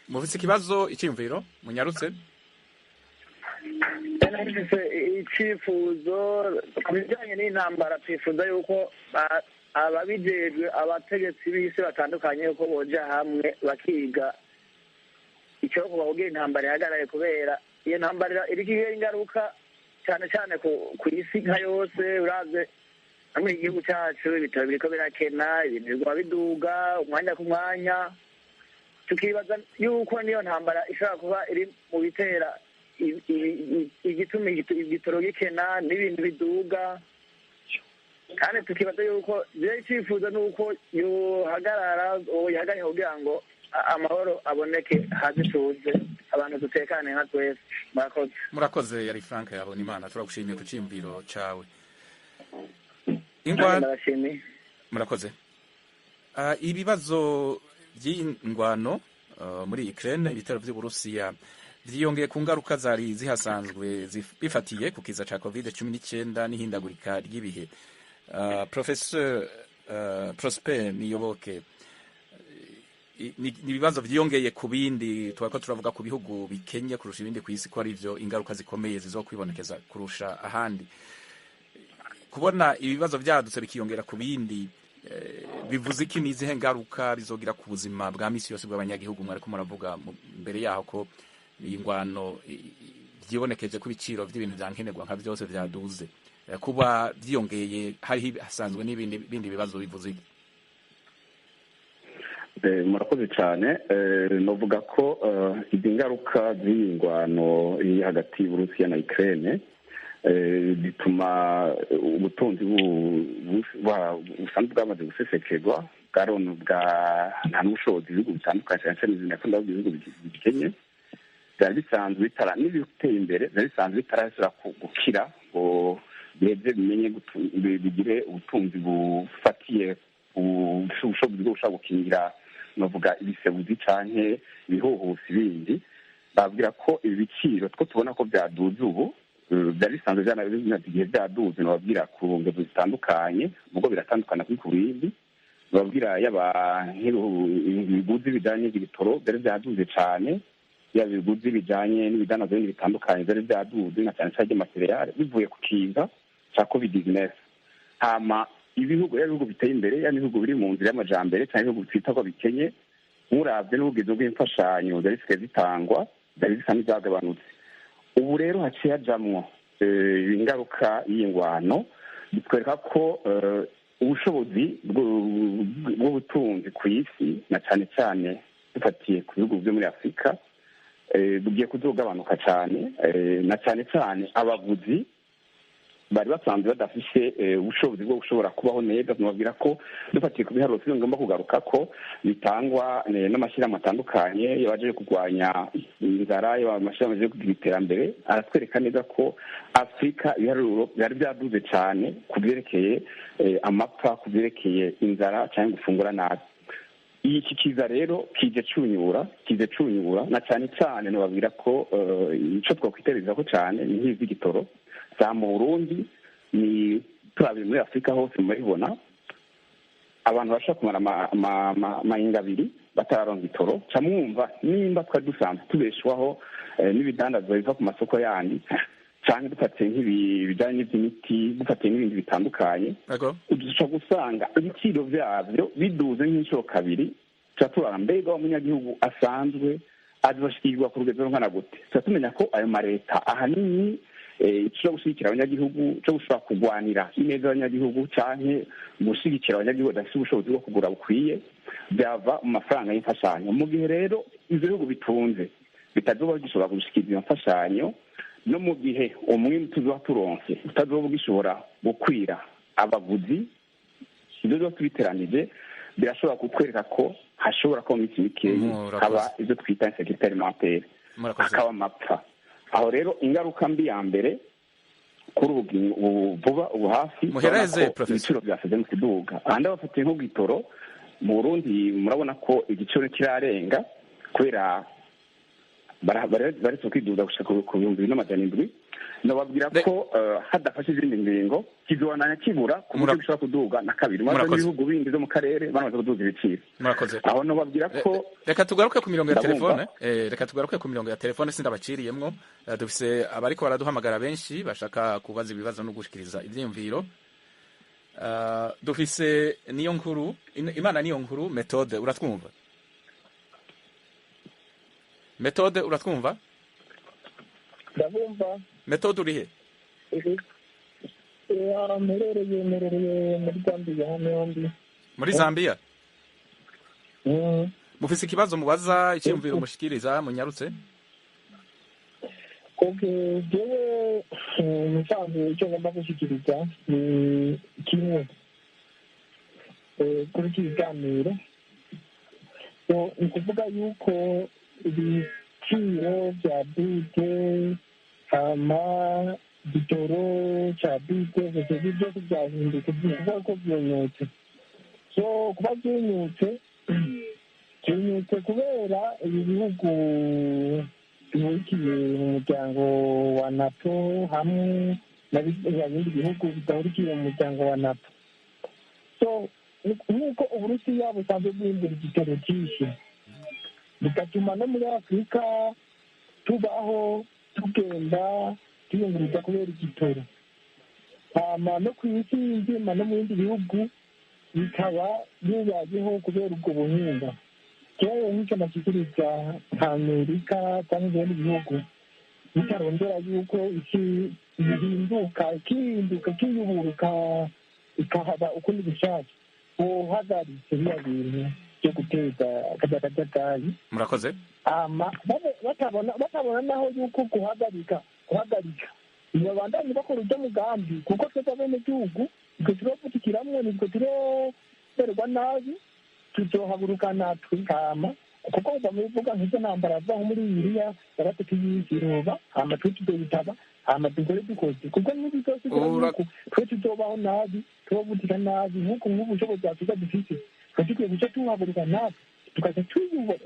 Mufite ikibazo, icyiyumviro? Munyarutse. Mfise icyifuzo ku bijyanye n'intambara. Twifuza yuko ababijejwe, abategetsi b'isi batandukanye, yuko boja hamwe bakiga icyokorwa kugira intambara ihagarare, kubera iyo ntambara iriko igira ingaruka cyane cyane ku isi nka yose. Uravye no muri iki gihugu cyacu, ibitaro biriko birakena, ibintu biguma biduga umwanya ku mwanya. Tukibaza yuko niyo ntambara ishobora kuba iri mu bitera igituma igitoro gikena n'ibintu biduga. Kandi tukibaza yuko rero icyifuzo ni uko yohagarara, yihagarike kugira ngo amahoro aboneke, haze tuze abantu dutekane nka twese. Murakoze. Murakoze. Yari Frank Habonimana, turagushimiye ku cyiyumviro cawe. Nanjye ndabashimiye. Murakoze. Ibibazo by'ingwano muri Ukraine, ibitero by'Uburusiya vyiyongeye ku ngaruka zari zihasanzwe bifatiye ku kiza ca COVID-19 n'ihindagurika ry'ibihe. Professeur Prosper Niyoboke, ni ibibazo vyiyongeye ku bindi. Tuba ko turavuga ku bihugu bikenye kurusha ibindi ku isi, ko ari vyo ingaruka zikomeye zizokwibonekeza kurusha ahandi. Kubona ibibazo vyadutse bikiyongera ku bindi bivuze iki? Ni izihe ngaruka bizogira ku buzima bwa misi yose bw'abanyagihugu? Mwariko muravuga mbere yaho ko iyi ngwano vyibonekeje ko ibiciro vy'ibintu vya nkenerwa nka vyose vyaduze. Kuba vyiyongeye hari hasanzwe n'ibindi bindi bibazo, bivuze iki? Murakoze cyane. Novuga ko izi ngaruka z'iyi ngwano iri hagati y'Uburusiya na Ukraine bituma ubutunzi busanzwe bwamaze gusesekerwa bwaronka bwa nta n'ubushobozi ibihugu bitandukanye, cyane cyane izi ndakunda kuvuga ibihugu bikenye byari bisanzwe bitara n'ibiteye imbere, byari bisanzwe bitarashobora gukira ngo biheze bimenye bigire ubutunzi bufatiye ubushobozi bwo gushobora gukingira, novuga ibisebuzi canke ibihuhusi bindi. Babwira ko ibi biciro two tubona ko byaduze ubu, byari bisanzwe byanabimaze igihe byaduze, nababwira ku ngero zitandukanye, ubwo biratandukana kuri ku bindi. Babwira yaba nk'ibiguzi bijanye n'ibitoro byari byaduze cane, yaba ibiguzi bijanye n'ibidandazwa bindi bitandukanye byari byaduze, na cyane cyane by'amasereyale, bivuye ku kiza ca COVID-19. Hama ibihugu, yaba ibihugu biteye imbere, yaba ibihugu biri mu nzira y'amajambere, cyangwa ibihugu twita ko bikenye, muravye n'ubugizi bw'imfashanyo byari bisigaye zitangwa, byari bisa n'ivyagabanutse. Ubu rero haciye hajamwo ingaruka y'iyi ngwano, bitwereka ko ubushobozi bw'ubutunzi ku isi, na cyane cyane dufatiye ku bihugu byo muri Afurika, bugiye kuzogabanuka cyane, na cyane cyane abaguzi bari basanzwe badafise ubushobozi bwo gushobora kubaho neza. Nababwira ko dufatiye ku biharuro ngomba kugaruka ko bitangwa n'amashyirahamwe atandukanye yabaje kurwanya inzara, yaba amashyirahamwe aje kugira iterambere, aratwereka neza ko Afurika ibiharuro byari byaduze cyane ku byerekeye amapfa, ku byerekeye inzara cyangwa gufungura nabi. Iki kiza rero kije cunyura, kije cunyura, na cyane cyane nababwira ko ico twakwitereza ko cyane ni nk'ivy'igitoro za mu Burundi, ni turabiye muri Afurika hose murabibona, abantu bashobora kumara amahinga abiri batararonka igitoro. Ca mwumva nimba twari dusanzwe tubeshwaho n'ibidandazwa biva ku masoko yandi, canke dufatiye nk'ibijanye n'ivy'imiti, dufatiye n'ibindi bitandukanye, duca gusanga ibiciro vyavyo biduze nk'inshuro kabiri. Tuca turara mbega wa munyagihugu asanzwe azoshikirwa ku rugero rungana gute? Tuca tumenya ko ayo mareta ahanini ico gushyigikira abanyagihugu, cyo gushobora kurwanira ineza y'abanyagihugu canke gushyigikira abanyagihugu badafise ubushobozi bwo kugura bukwiye, byava mu mafaranga y'imfashanyo. Mu gihe rero ivyo bihugu bitunze bitazoba bigishobora gushikiriza iyo mfashanyo, no mu gihe umwimbu tuzoba turonse utazoba ugishobora gukwira abaguzi, ivyo biba tubiteranije birashobora kutwereka ko hashobora kuba mu minsi mikeyi haba ivyo twita insécurité alimentaire, hakaba amapfa. Aho rero ingaruka mbi ya mbere kuri ubu vuba ubu hafi, Muhereze, ibiciro byasize mu kiduga. Ahandi abafatiye nko gitoro Mu Burundi murabona ko igiciro kirarenga kubera baretse kwiduza gushika ku 2700. Nababwira ko hadafashe izindi ngingo kizobandanya kibura ku buryo bishobora kuduga na kabiri. Maze n'ibihugu bindi vyo mu karere baramaze kuduza ibiciro. Murakoze. Aho nababwira ko reka tugaruke ku mirongo ya telefone, reka tugaruke ku mirongo ya telefone, sindabaciriyemwo. Dufise abariko baraduhamagara benshi bashaka kubaza ibibazo no gushikiriza ivyiyumviro. Dufise niyo nkuru Imana, niyo nkuru Methode, uratwumva? Methode, uratwumva? Ndabumva. Methode, urihe? Mperereye muri Zambia hano yombi. Muri Zambia? Mufise ikibazo mubaza, icyiyumviro mushikiriza, munyarutse. Okay, jewe musanzwe icyo ngomba gushyikiriza ni kimwe kuri iki kiganiro. Ni ukuvuga yuko ibiciro bya bike hama gitoro cya bike byose byose byahindutse, ni ukuvuga ko byunyutse. So kuba byunyutse, byunyutse kubera ibi bihugu bihurikiye mu muryango wa NATO hamwe na bindi bihugu bidahurikiye mu muryango wa NATO. So nk'uko Uburusiya busanzwe bwimbura igitoro cyinshi, bigatuma no muri Afurika tubaho tugenda tuyunguruza kubera igitoro, hama no ku isi nzima no mu bindi bihugu bikaba bibayeho kubera ubwo buhinga. Jewe nk'icyo nashyikiriza nka Amerika cyangwa ibindi bihugu bitarondera yuko isi ihinduka, ikihinduka, ikiyuburuka, ikahaba ukundi gushaka, bohagaritse biriya bintu byo guteza akajagari. Murakoze. Ama batabona naho yuko guhagarika ntibabandanye bakora ujya mugambi, kuko twebwe abenegihugu nitwe turovutikiramwo, nitwe turomererwa nabi, tuzohaguruka natwe. Hama kuko kuva mu bivuga nk'izo ntambara avuga nko muri Bibiliya yaratatu y'iroba, hama twe tuzoyitaba, hama dukore dukoze, kuko ntibizosigura yuko twe tuzobaho nabi, turovutika nabi nk'uko nk'ubushobozi Afurika dufise. Twe dukwiye guca tuhaguruka natwe tukaca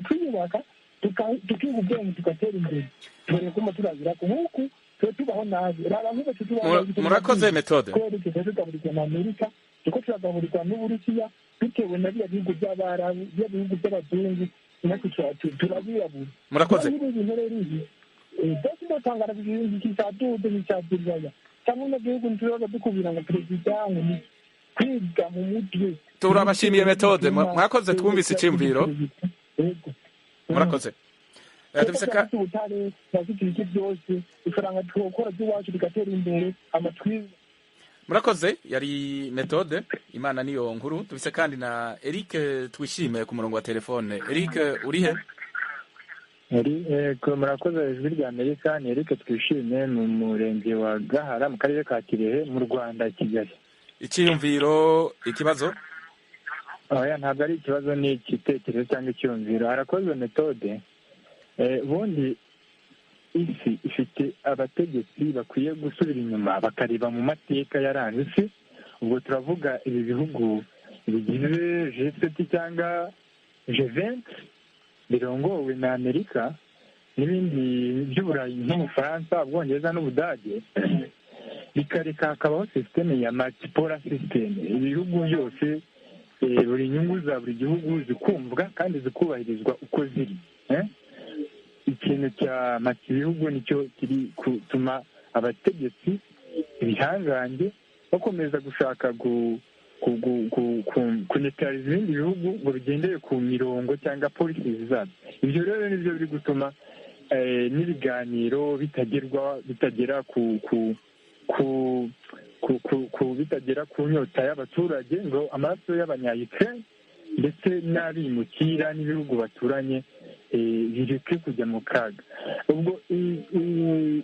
twiyubaka, tukiga ubwenge, tugatera imbere, tukareka kuma turabirako nk'uku twe tubaho nabi. Raba nk'ubu tubaho nabi. Murakoze Methode. Kubera twe tugaburirwa na Amerika, tuko turagaburirwa n'Uburusiya, bitewe na biriya bihugu by'Abarabu, biriya bihugu by'abazungu, natwe turabirabura. Murakoze. Ibi bintu rero ibi byose ndotangara kisadude nticyaduraya cyangwa umunyagihugu ntituroza dukubira ngo perezida ngo ni kwiga mu mutwe. Turabashimiye Methode, mwakoze, twumvise icyumviro, murakoze. Dufise ubutare, turafite ibiki byose, ifaranga twokora ry'iwacu rigatera imbere amatwi. Murakoze, yari Methode Imana niyo nkuru. Dufise kandi na Eric Twishime ku murongo wa telefone. Eric, urihe? Murakoze Ijwi rya Amerika. Ni Eric Twishime mu murenge wa Gahara mu karere ka Kirehe mu Rwanda, Kigali. Icyiyumviro, ikibazo? Oya, ntabwo ari ikibazo, ni igitekerezo cyangwa icyiyumviro. Harakozwe Methode. Ubundi isi ifite abategetsi bakwiye gusubira inyuma bakareba mu mateka yaranze isi. Ubwo turavuga ibi bihugu bigize G7 cyangwa G20 birongowe na Amerika n'ibindi by'Uburayi nk'Ubufaransa, Ubwongereza n'Ubudage, bikareka hakabaho sisiteme ya multipolar system, ibihugu byose buri nyungu za buri gihugu zikumvwa kandi zikubahirizwa uko ziri. Ikintu cya ibihugu nicyo kiri gutuma abategetsi ibihangange bakomeza gushaka kunetariza ibindi bihugu ngo bigendere ku mirongo cyangwa policies zabyo. Ibyo rero nibyo biri gutuma n'ibiganiro bitagera ku ku ku bitagera ku nyota y'abaturage, ngo amaraso y'abanya-Ukraine ndetse n'abimukira n'ibihugu baturanye bireke kujya mu kaga. Ubwo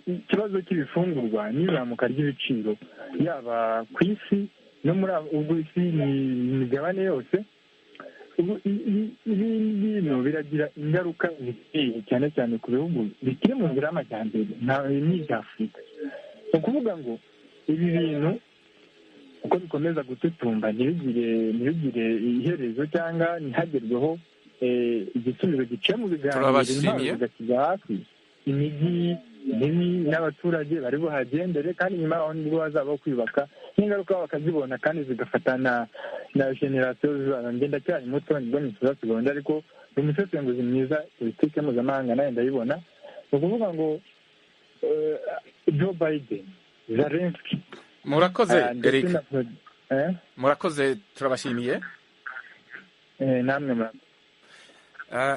ikibazo cy'ibifungurwa n'izamuka ry'ibiciro yaba ku isi no muri ubwo isi imigabane yose, ibi bintu biragira ingaruka zikeye cyane cyane ku bihugu bikiri mu nzira y'amajyambere n'ibya Afurika. Ni ukuvuga ngo ibi bintu Uko bikomeza gututumba ntibigire iherezo cyangwa ntihagerweho igisubizo giciye mu biganiro, intwaro zigashyirwa hasi, imijyi mibi n'abaturage bari buhagendere, kandi nyuma yaho nibwo bazabaho kwiyubaka, n'ingaruka bakazibona kandi zigafata na generasiyo zizaza. Njye ndacyari muto, nibwo nifuza segonda, ariko ni umusesenguzi mwiza, politiki mpuzamahanga nawe ndayibona. Ni ukuvuga ngo Joe Biden, Zelensky. Murakoze Eric, murakoze, turabashimiye. Namwe murakoze.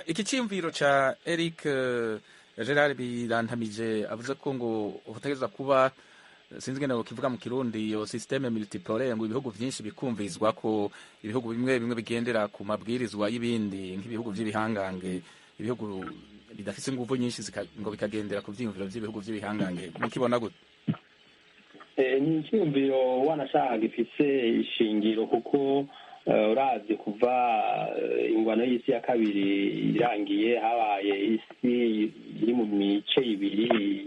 Iki cyiyumviro cya Eric Gerard Birantamije avuze ko ngo utegereza kuba, sinzi ngene kivuga mu Kirundi, iyo systeme multipolaire, ngo ibihugu byinshi bikumvizwa ko ibihugu bimwe bimwe bigendera ku mabwirizwa y'ibindi, nk'ibihugu by'ibihangange, ibihugu bidafite ingufu nyinshi ngo bikagendera ku byiyumviro by'ibihugu by'ibihangange. Mukibona gute? Ni icyiyumviro wanashaka gifise ishingiro, kuko uravye kuva ingwano y'isi ya kabiri irangiye, habaye isi iri mu mice ibiri,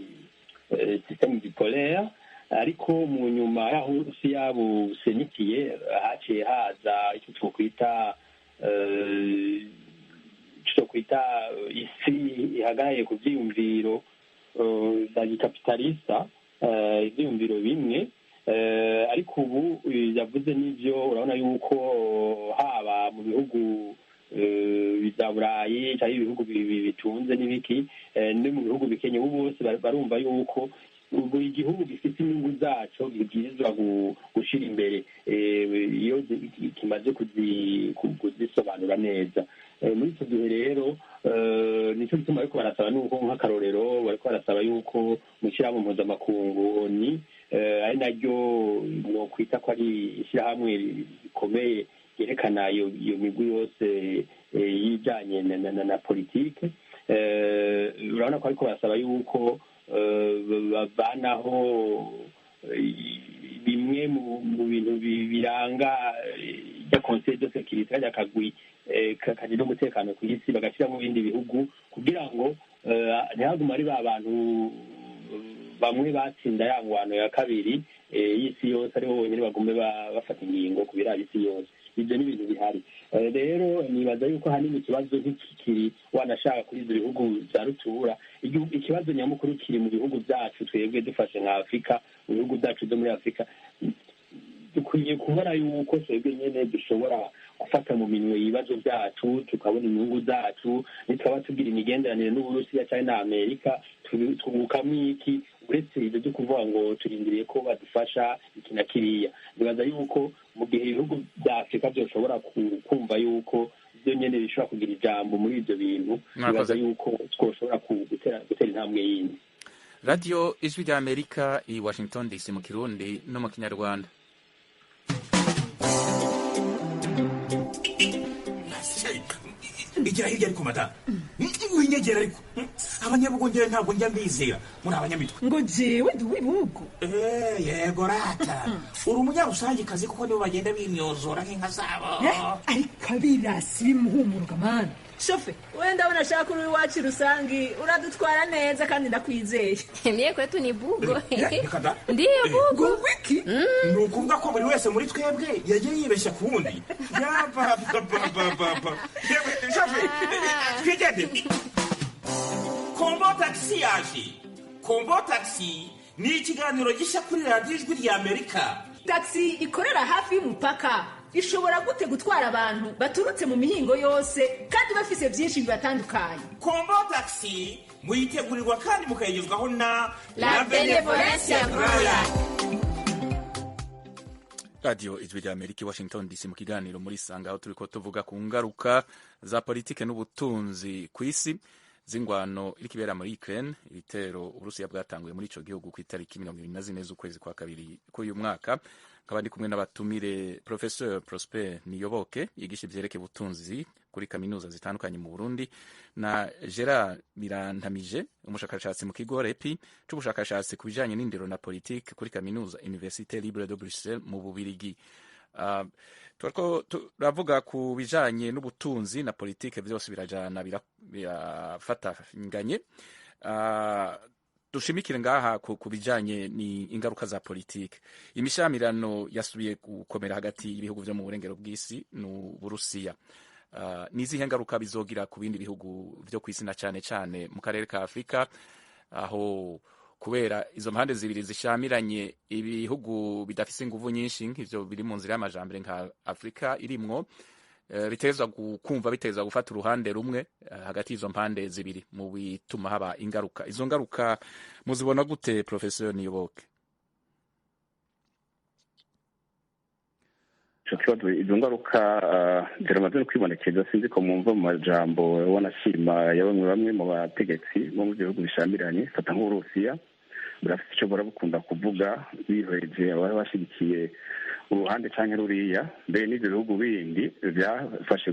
systeme bipolaire. Ariko mu nyuma y'aho Uburusiya busenikiye, haciye haza icyo twokwita isi ihagaraye ku vyiyumviro bya gikapitalista, ivyiyumviro bimwe. Ariko ubu yavuze n'ivyo, urabona yuko haba mu bihugu bya Burayi cyangwa ibihugu bitunze n'ibiki, no mu bihugu bikenye, ubu bose barumva yuko buri gihugu gifite inyungu zaco gibwirizwa gushira imbere iyo kimaze kuzisobanura neza. Muri icyo gihe rero nicyo gituma bariko barasaba nuko, nk'akarorero, bariko barasaba yuko mu ishyirahamwe mpuzamakungu ni ari naryo nokwita ko ari ishyirahamwe rikomeye ryerekana iyo migwi yose y'ijanye na politike, urabona ko ariko barasaba yuko bavanaho bimwe mu bintu biranga rya Conseil de sécurité, rya kagwi kagira umutekano ku isi, bagashyira mu bindi bihugu kugira ngo ntihagume ari ba bantu bamwe batsinda ya ngwano ya kabiri y'isi yose aribo bonyine bagume bafata ingingo ku biraba isi yose. Ibyo ni ibintu bihari. Rero nibaza yuko hanini ikibazo ntikikiri wanashaka kuri ibyo bihugu bya rutura. Ikibazo nyamukuru kiri mu bihugu byacu twebwe, dufashe nka Afurika, mu bihugu byacu byo muri Afurika dukwiye kubona yuko twebwe nyene dushobora gufata mu minwe ibibazo byacu, tukabona inyungu zacu. Nitwaba tugira imigenderanire n'Uburusiya cyangwa na Amerika, twungukamo iki uretse ibyo byo kuvuga ngo turindiriye ko badufasha iki na kiriya? Nibaza yuko mu gihe ibihugu bya Afurika byoshobora kumva yuko byo nyene bishobora kugira ijambo muri ibyo bintu, nibaza yuko twoshobora gutera intambwe yindi. Radiyo Ijwi rya Amerika i Washington DC mu Kirundi no mu Kinyarwanda. Igira hirya ariko mata, winyegera ariko. Abanyabugongera ntabwo njya mbizera muri abanyamitwe. Ngo jewe ndi uw'ibihugu. Yego rata, uri umunyarusangikazi kuko nibo bagenda bimyozora nk'inka zabo. Ariko abirasi bimuhumuruka mana shofe, wenda ndabona ashaka uri iwacu rusangi uradutwara neza kandi ndakwizeye. Mie kwetu ni bugo. Ndiyo bugo. Wiki ni ukuvuga ko buri wese muri twebwe yagiye yibeshya ku wundi. Yababababa, shofe, twigende. Kombo Taxi yaje. Kombo Taxi ni ikiganiro gishya kuri Radiyo Ijwi rya Amerika. Taxi ikorera hafi y'umupaka ishobora gute gutwara abantu baturutse mu mihingo yose kandi bafise byinshi bibatandukanye? Kombo Taxi muyitegurirwa kandi mukayigezwaho na La Benevolencia Royal. Radiyo Ijwi rya Amerika, Washington DC, mu kiganiro muri Sanga, aho turiko tuvuga ku ngaruka za politike n'ubutunzi ku isi z'ingwano iriko ibera muri Ukraine, ibitero Uburusiya bwatanguye muri ico gihugu ku itariki 24 z'ukwezi kwa kabiri k'uyu mwaka. Nkaba ndi kumwe n'abatumire: Professeur Prosper Niyoboke, yigisha ivyerekeye ubutunzi kuri kaminuza zitandukanye mu Burundi, na Gerard Birantamije, umushakashatsi mu kigo REPI c'ubushakashatsi ku bijanye n'indero na politike kuri kaminuza Université Libre de Bruxelles mu Bubirigi. Turiko turavuga ku bijanye n'ubutunzi na politike, vyose birajana, birafatanganye. Dushimikire ngaha ku bijanye ni ingaruka za politike. Imishamirano yasubiye gukomera hagati y'ibihugu vyo mu burengero bw'isi n'Uburusiya. Nizihe ngaruka bizogira ku bindi bihugu vyo kw'isi, na cane cane mu karere ka Afrika, aho kubera izo mpande zibiri zishamiranye, ibihugu bidafise inguvu nyinshi nk'ivyo biri mu nzira y'amajambere nka Afrika irimwo, bitezwa kumva bitezwa gufata uruhande rumwe hagati y'izo mpande zibiri, mu bituma haba ingaruka? Izo ngaruka muzibona gute, Professor Niyoboke? Ico kibazo, izo ngaruka ziramaze no kwibonekeza. Sinzi ko mwumva mu majambo wanashima ya bamwe mu bategetsi bo mu bihugu bishamiranye. Fata nk'Uburusiya, burafite ico bukunda kuvuga bihweje abari bashigikiye uruhande canke ruriya. Mbere n'ivyo bihugu bindi vyafashe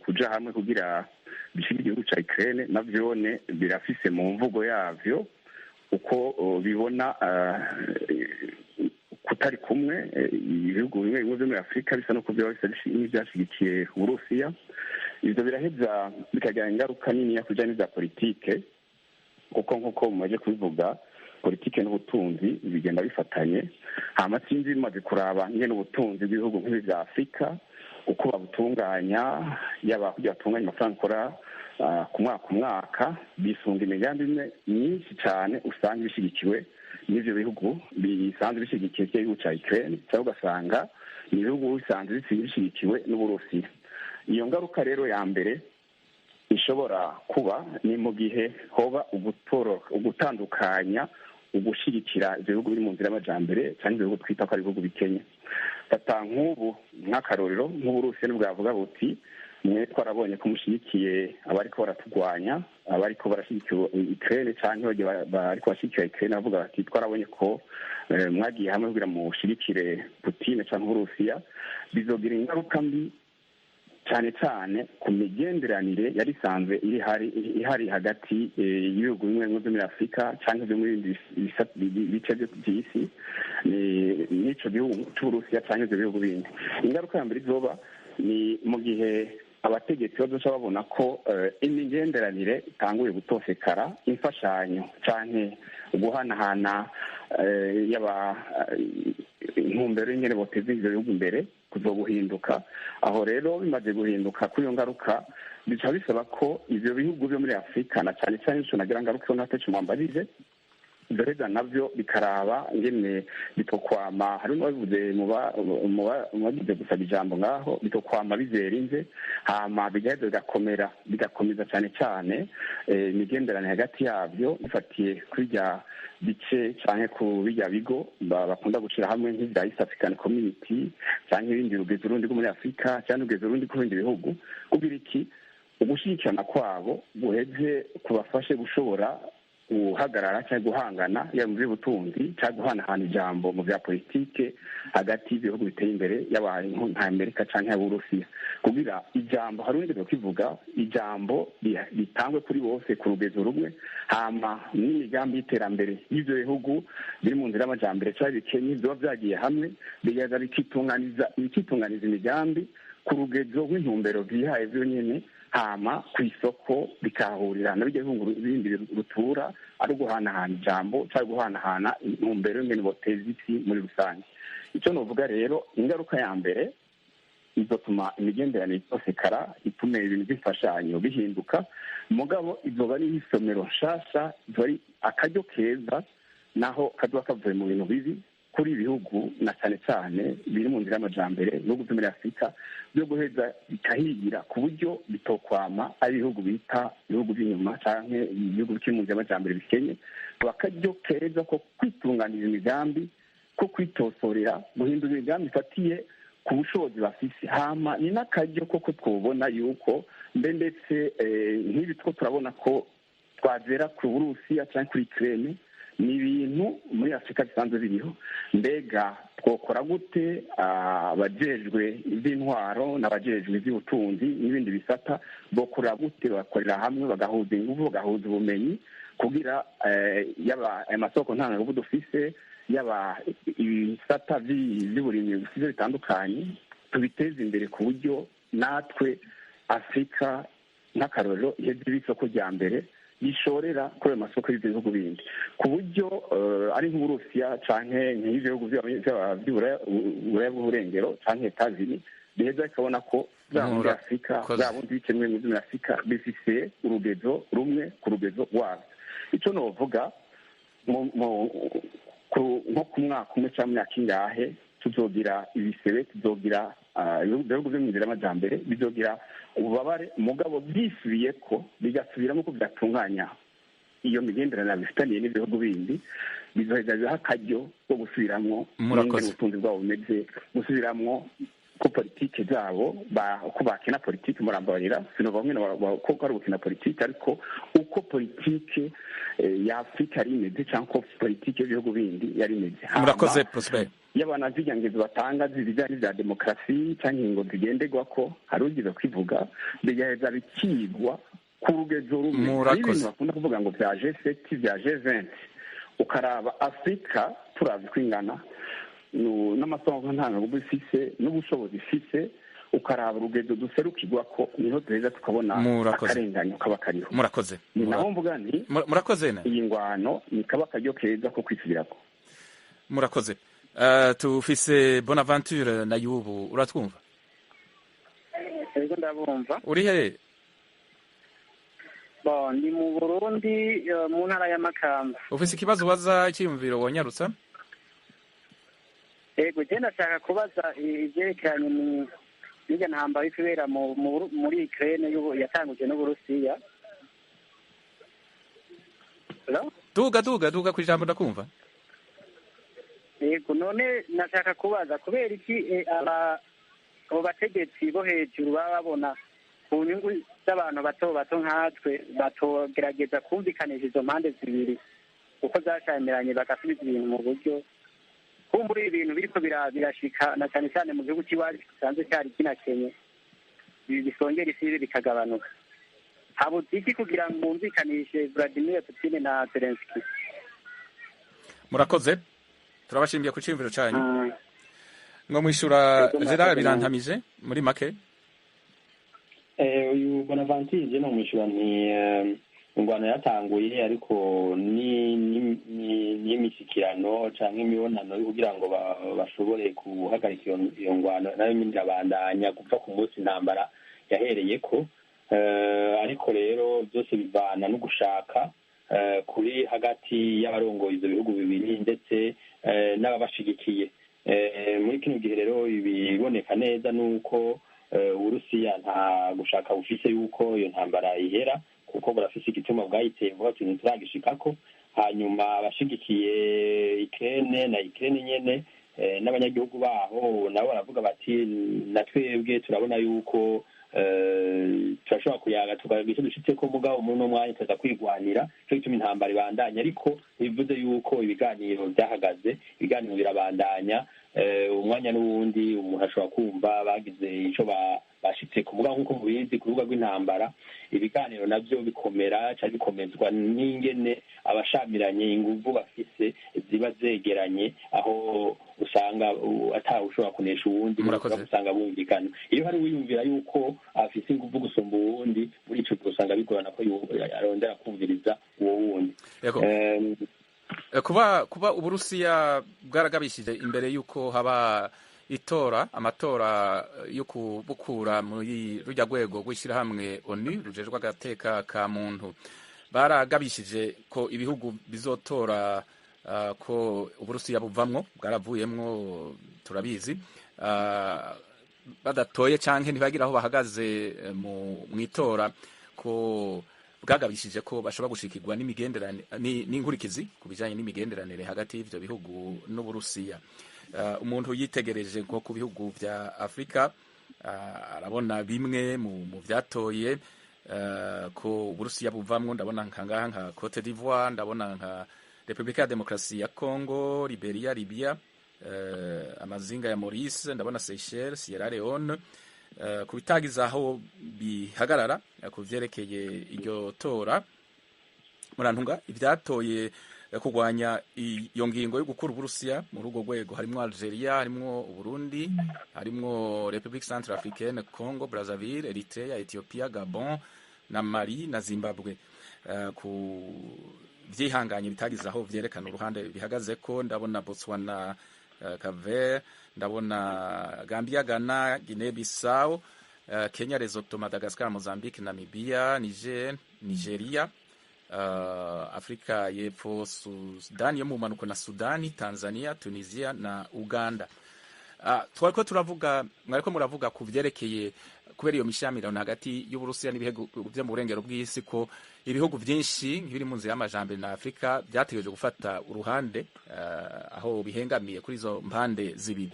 kuja hamwe kugira bishige igihugu ca Ukraine, navyone birafise mu mvugo yavyo uko bibona kutari kumwe. Ibihugu bimwe bimwe vyo muri Afurika bisa no kuvyo bisa n'ivyashigikiye Uburusiya. Ivyo biraheza bikagira ingaruka niniya ku bijanye n'ivya politike, kuko nk'uko mumaze kubivuga, politike n'ubutunzi bigenda bifatanye. Hama sinzi, bimaze kuraba ingene ubutunzi bw'ibihugu nk'ibi vya Afurika uko babutunganya, yaba kugira batunganye amafaranga ukora ku mwaka mwaka, bisunga imigambi imwe myinshi cane usanga bishigikiwe n'ivyo bihugu bisanzwe bishigikiye igihugu ca Ukraine, cyangwa ugasanga ni ibihugu bisanzwe bishigikiwe n'Uburusiya. Iyo ngaruka rero ya mbere ishobora kuba ni mu gihe hoba ugutandukanya ugushigikira ivyo bihugu biri mu nzira y'amajambere canke ibihugu twita ko ari ibihugu bikenye. Fata nk'ubu nk'akarorero, nk'Uburusiya ntibwavuga buti: "Mwe twarabonye ko mushigikiye abariko baratugwanya, abariko barashigikiye Ukraine", canke bariko barashigikiye Ukraine bavuga bati: "Twarabonye ko mwagiye hamwe kugira mushigikire Putin canke Uburusiya." Bizogira ingaruka mbi cyane cyane ku migenderanire yari isanzwe ihari hagati y'ibihugu bimwe bimwe byo muri Afurika cyangwa byo muri bindi bice by'isi n'ico gihugu c'Uburusiya cyangwa ivyo bihugu bindi. Ingaruka ya mbere izoba ni mu gihe abategetsi bazoca babona ko imigenderanire itanguye gutosekara, imfashanyo canke guhanahana, yaba intumbero y'ingene boteza ivyo bihugu imbere kuzoguhinduka. Aho rero bimaze guhinduka, kuri iyo ngaruka bica bisaba ko ivyo bihugu byo muri Afurika, na cane cane ico nagira ngaruka ntateco mwambajije, ibyo navyo bikaraba ingene bitokwama, hari n'uwabivuze mu bagize gusaba ijambo ngaho, bitokwama bizera inze, hama bigaheza bigakomera, bigakomeza cane cane imigenderanire hagati yavyo, bifatiye kuri rya bice canke ku birya bigo bakunda gushira hamwe nk'ivya East African Community canke ibindi, rugezo urundi rwo muri Afurika canke urugezo urundi ku bindi bihugu, kugira iki ugushigikirana kwabo guheze kubafashe gushobora guhagarara cyangwa guhangana, yaba mu by'ubutunzi cyangwa guhanahana ijambo mu bya politike hagati y'ibihugu biteye imbere, yaba nka Amerika cyangwa y'Uburusiya, kugira ijambo, hari undi kivuga, ijambo ritangwe kuri bose ku rugezo rumwe, hama n'imigambi y'iterambere y'ivyo bihugu biri mu nzira y'amajambere cyangwa bikenye biba byagiye hamwe, bigaza bikitunganiza imigambi ku rugezo rw'intumbero vyihaye vyonyene, hama ku isoko bikahahurira na bijya bihugu bindi rutura, ari uguhanahana ijambo cyangwa guhanahana intumbero y'ingene boteza isi muri rusange. Icyo novuga rero, ingaruka ya mbere izotuma imigenderanire itosekara, itume ibintu by'imfashanyo bihinduka. Mugabo izoba ari isomero nshasha, izoba ari akaryo keza, naho kazoba kavuye mu bintu bibi kuri ibihugu, na cyane cyane biri mu nzira y'amajambere, ibihugu byo muri Afurika, byo guheza bikahigira ku buryo bitokwama ari ibihugu bita ibihugu by'inyuma canke ibihugu bikiri mu nzira y'amajambere bikenye. Akaryo keza ko kwitunganiriza imigambi, ko kwitosorera, guhindura imigambi ifatiye ku bushobozi bafise. Hama ni n'akaryo koko twobona yuko mbe ndetse nk'ibi two turabona ko twazera ku Burusiya canke kuri Ukraine, ni ibintu muri Afurika bisanzwe biriho. Mbega twokora gute, abajejwe iby'intwaro n'abajejwe iby'ubutunzi n'ibindi bisata bokora gute, bakorera hamwe, bagahuza ingufu, bagahuza ubumenyi, kugira yaba aya masoko ntangangufu dufise, yaba ibisata by'uburimyi bufise bitandukanye, tubiteze imbere ku buryo natwe Afurika nk'akarorero iheze iba isoko rya mbere bishorera kuri ayo masoko y'ibyo bihugu bindi, ku buryo ari nk'Uburusiya canke nk'ivyo bihugu vy'Uburaya bw'Uburengero canke Etazini, biheza bikabona ko bwa bundi Afurika, bwa bundi bikenewe muri Afurika, bifise urugezo rumwe ku rugezo rwabyo. Ico novuga, nko ku mwaka umwe cyangwa imyaka ingahe, tuzogira ibisebe, tuzogira ibihugu byo mu nzira y'amajambere bizogira ububabare, mugabo byisubiye ko bigasubiramo ko byatunganya iyo migenderanire bifitaniye n'ibihugu bindi, bizoheza biha akaryo ko gusubiramwo n'ingene ubutunzi bwabo bumeze, gusubiramwo ko politike zabo, uko bakina politike. Murambabarira, sinova nyine ko ari gukina politike, ariko uko politike ya Afurika yari imeze cyangwa uko politike y'ibihugu bindi yari imeze. Murakoze, Prosper. Y'abantu zirya ngezo batanga zibijyanye bya demokarasi cyangwa ingingo zigenderwa ko hari ugize kwivuga, bigaheza bikigwa ku rugezo rumwe. Hari ibintu bakunda kuvuga ngo bya G7, bya G20, ukaraba Afurika turavye uko ingana n'amasoko ntangagugu ifise n'ubushobozi ifise, ukaraba urugezo duserukirwa ko, niho duheza tukabona akarenganyo kaba kariho. Murakoze. Ni naho mvuga nti Murakoze. Iyi ngwano ni kaba akaryo keza ko kwisubirako. Murakoze. Tufise Bonaventure na yubu, uratwumva? Ego, ndabumva. Uri he? Bon, ni mu Burundi, mu ntara ya Makamba. Ufise ikibazo, waza icyiyumviro, wonyarutsa? Ego, je ndashaka kubaza ivyerekeranye n'irya ntambara iri kubera muri Ukraine yatanguje n'Uburusiya. Duga, duga, duga kw'ijambo, ndakumva. Yego, none nashaka kubaza kubera iki abo bategetsi bo hejuru baba babona ku nyungu z'abantu bato bato nkatwe batogerageza kumvikanisha izo mpande zibiri uko zashamiranye, bagasubiza ibintu mu buryo? Kumbura ibintu biriko birashika na cyane cyane mu gihugu cy'iwacu gisanzwe cyari kinakenye, bisongera isibe bikagabanuka. Habuze iki kugira ngo bumvikanishe Vladimir Putin na Zelensky? Murakoze, turabashimiye ku cyiyumviro cyanyu. Ngo mwishura Gerard Birantamije muri make. Uyu Bonaventure, je nomwishura nti ingwano yatanguye, ariko ni n'imishyikirano canke imibonano yo kugira ngo bashobore guhagarika iyo ngwano nayo nyine irabandanya kuva ku munsi intambara yahereyeko. Ariko rero byose bivana no gushaka kuri hagati y'abarongoye ivyo bihugu bibiri ndetse n'ababashigikiye. Muri kino gihe rero, ibiboneka neza nuko Uburusiya nta gushaka bufise yuko iyo ntambara ihera, kuko burafise igituma bwayiteye vuba ati ntituragishikako. Hanyuma abashigikiye Ukraine na Ukraine nyene n'abanyagihugu baho nabo baravuga bati na twebwe turabona yuko turashobora kuyaga tukagira icyo dushitseko, mugabo muri uno mwanya tuza kwigwanira. Ico gituma intambara ibandanya, ariko ntibivuze yuko ibiganiro byahagaze. Ibiganiro birabandanya, umwanya n'uwundi umuntu ashobora kumva bagize ico bashitseko. Mugabo nk'uko mubizi, ku rubuga rw'intambara ibiganiro navyo bikomera canke bikomezwa n'ingene abashamiranye inguvu bafise ziba zegeranye, aho usanga atawe ushobora kunesha uwundi, usanga bumvikana. Iyo hari uwiyumvira yuko afise inguvu gusumba uwundi, muri ico gihe usanga bigorana ko arondera kumviriza uwo wundi. Kuba Uburusiya bwaragabishije imbere yuko haba itora, amatora yo kubukura muri rujya rwego rw'ishyirahamwe ONU rujejwe agateka ka muntu, baragabishije ko ibihugu bizotora ko Uburusiya buvamwo, bwaravuyemwo turabizi, badatoye canke ntibagira aho bahagaze mu itora, ko bwagabishije ko bashobora gushikirwa n'imigenderanire n'inkurikizi ku bijanye n'imigenderanire hagati y'ivyo bihugu n'Uburusiya. Umuntu yitegereje nko ku bihugu vya Afrika, arabona bimwe mu vyatoye ko Uburusiya buvamwo. Ndabona nka ngaha nka Cote d'Ivoire, ndabona nka Republika ya Demokarasi ya Congo, Liberia, Libya, amazinga ya Maurice, ndabona Seychelles, Sierra Leone, ku bitagize aho bihagarara ku vyerekeye iryo tora. Murantunga, ivyatoye kurwanya iyo ngingo yo gukura Uburusiya muri urwo rwego harimwo Algeria, harimwo Uburundi, harimwo Republique Centrafricaine, Congo Brazzaville, Eritrea, Ethiopia, Gabon na Mali na Zimbabwe. ku vyihanganye bitagize aho vyerekana uruhande bihagaze ko. Ndabona Botswana, Cape, ndabona Gambia, Ghana, Guinea Bissau, Kenya, Lesotho, Madagascar, Mozambique, Namibia, Niger, Nigeria, Afrika y'Epfo, Sudani yo mu mpanuko na Sudani, Tanzania, Tunisia na Uganda. Twariko turavuga, mwariko muravuga ku vyerekeye kubera iyo mishamirano hagati y'Uburusiya n'ibihugu byo mu burengero bw'isi, ko ibihugu byinshi nk'ibiri mu nzira y'amajambere na Afrika byategereje gufata uruhande aho bihengamiye kuri izo mpande zibiri.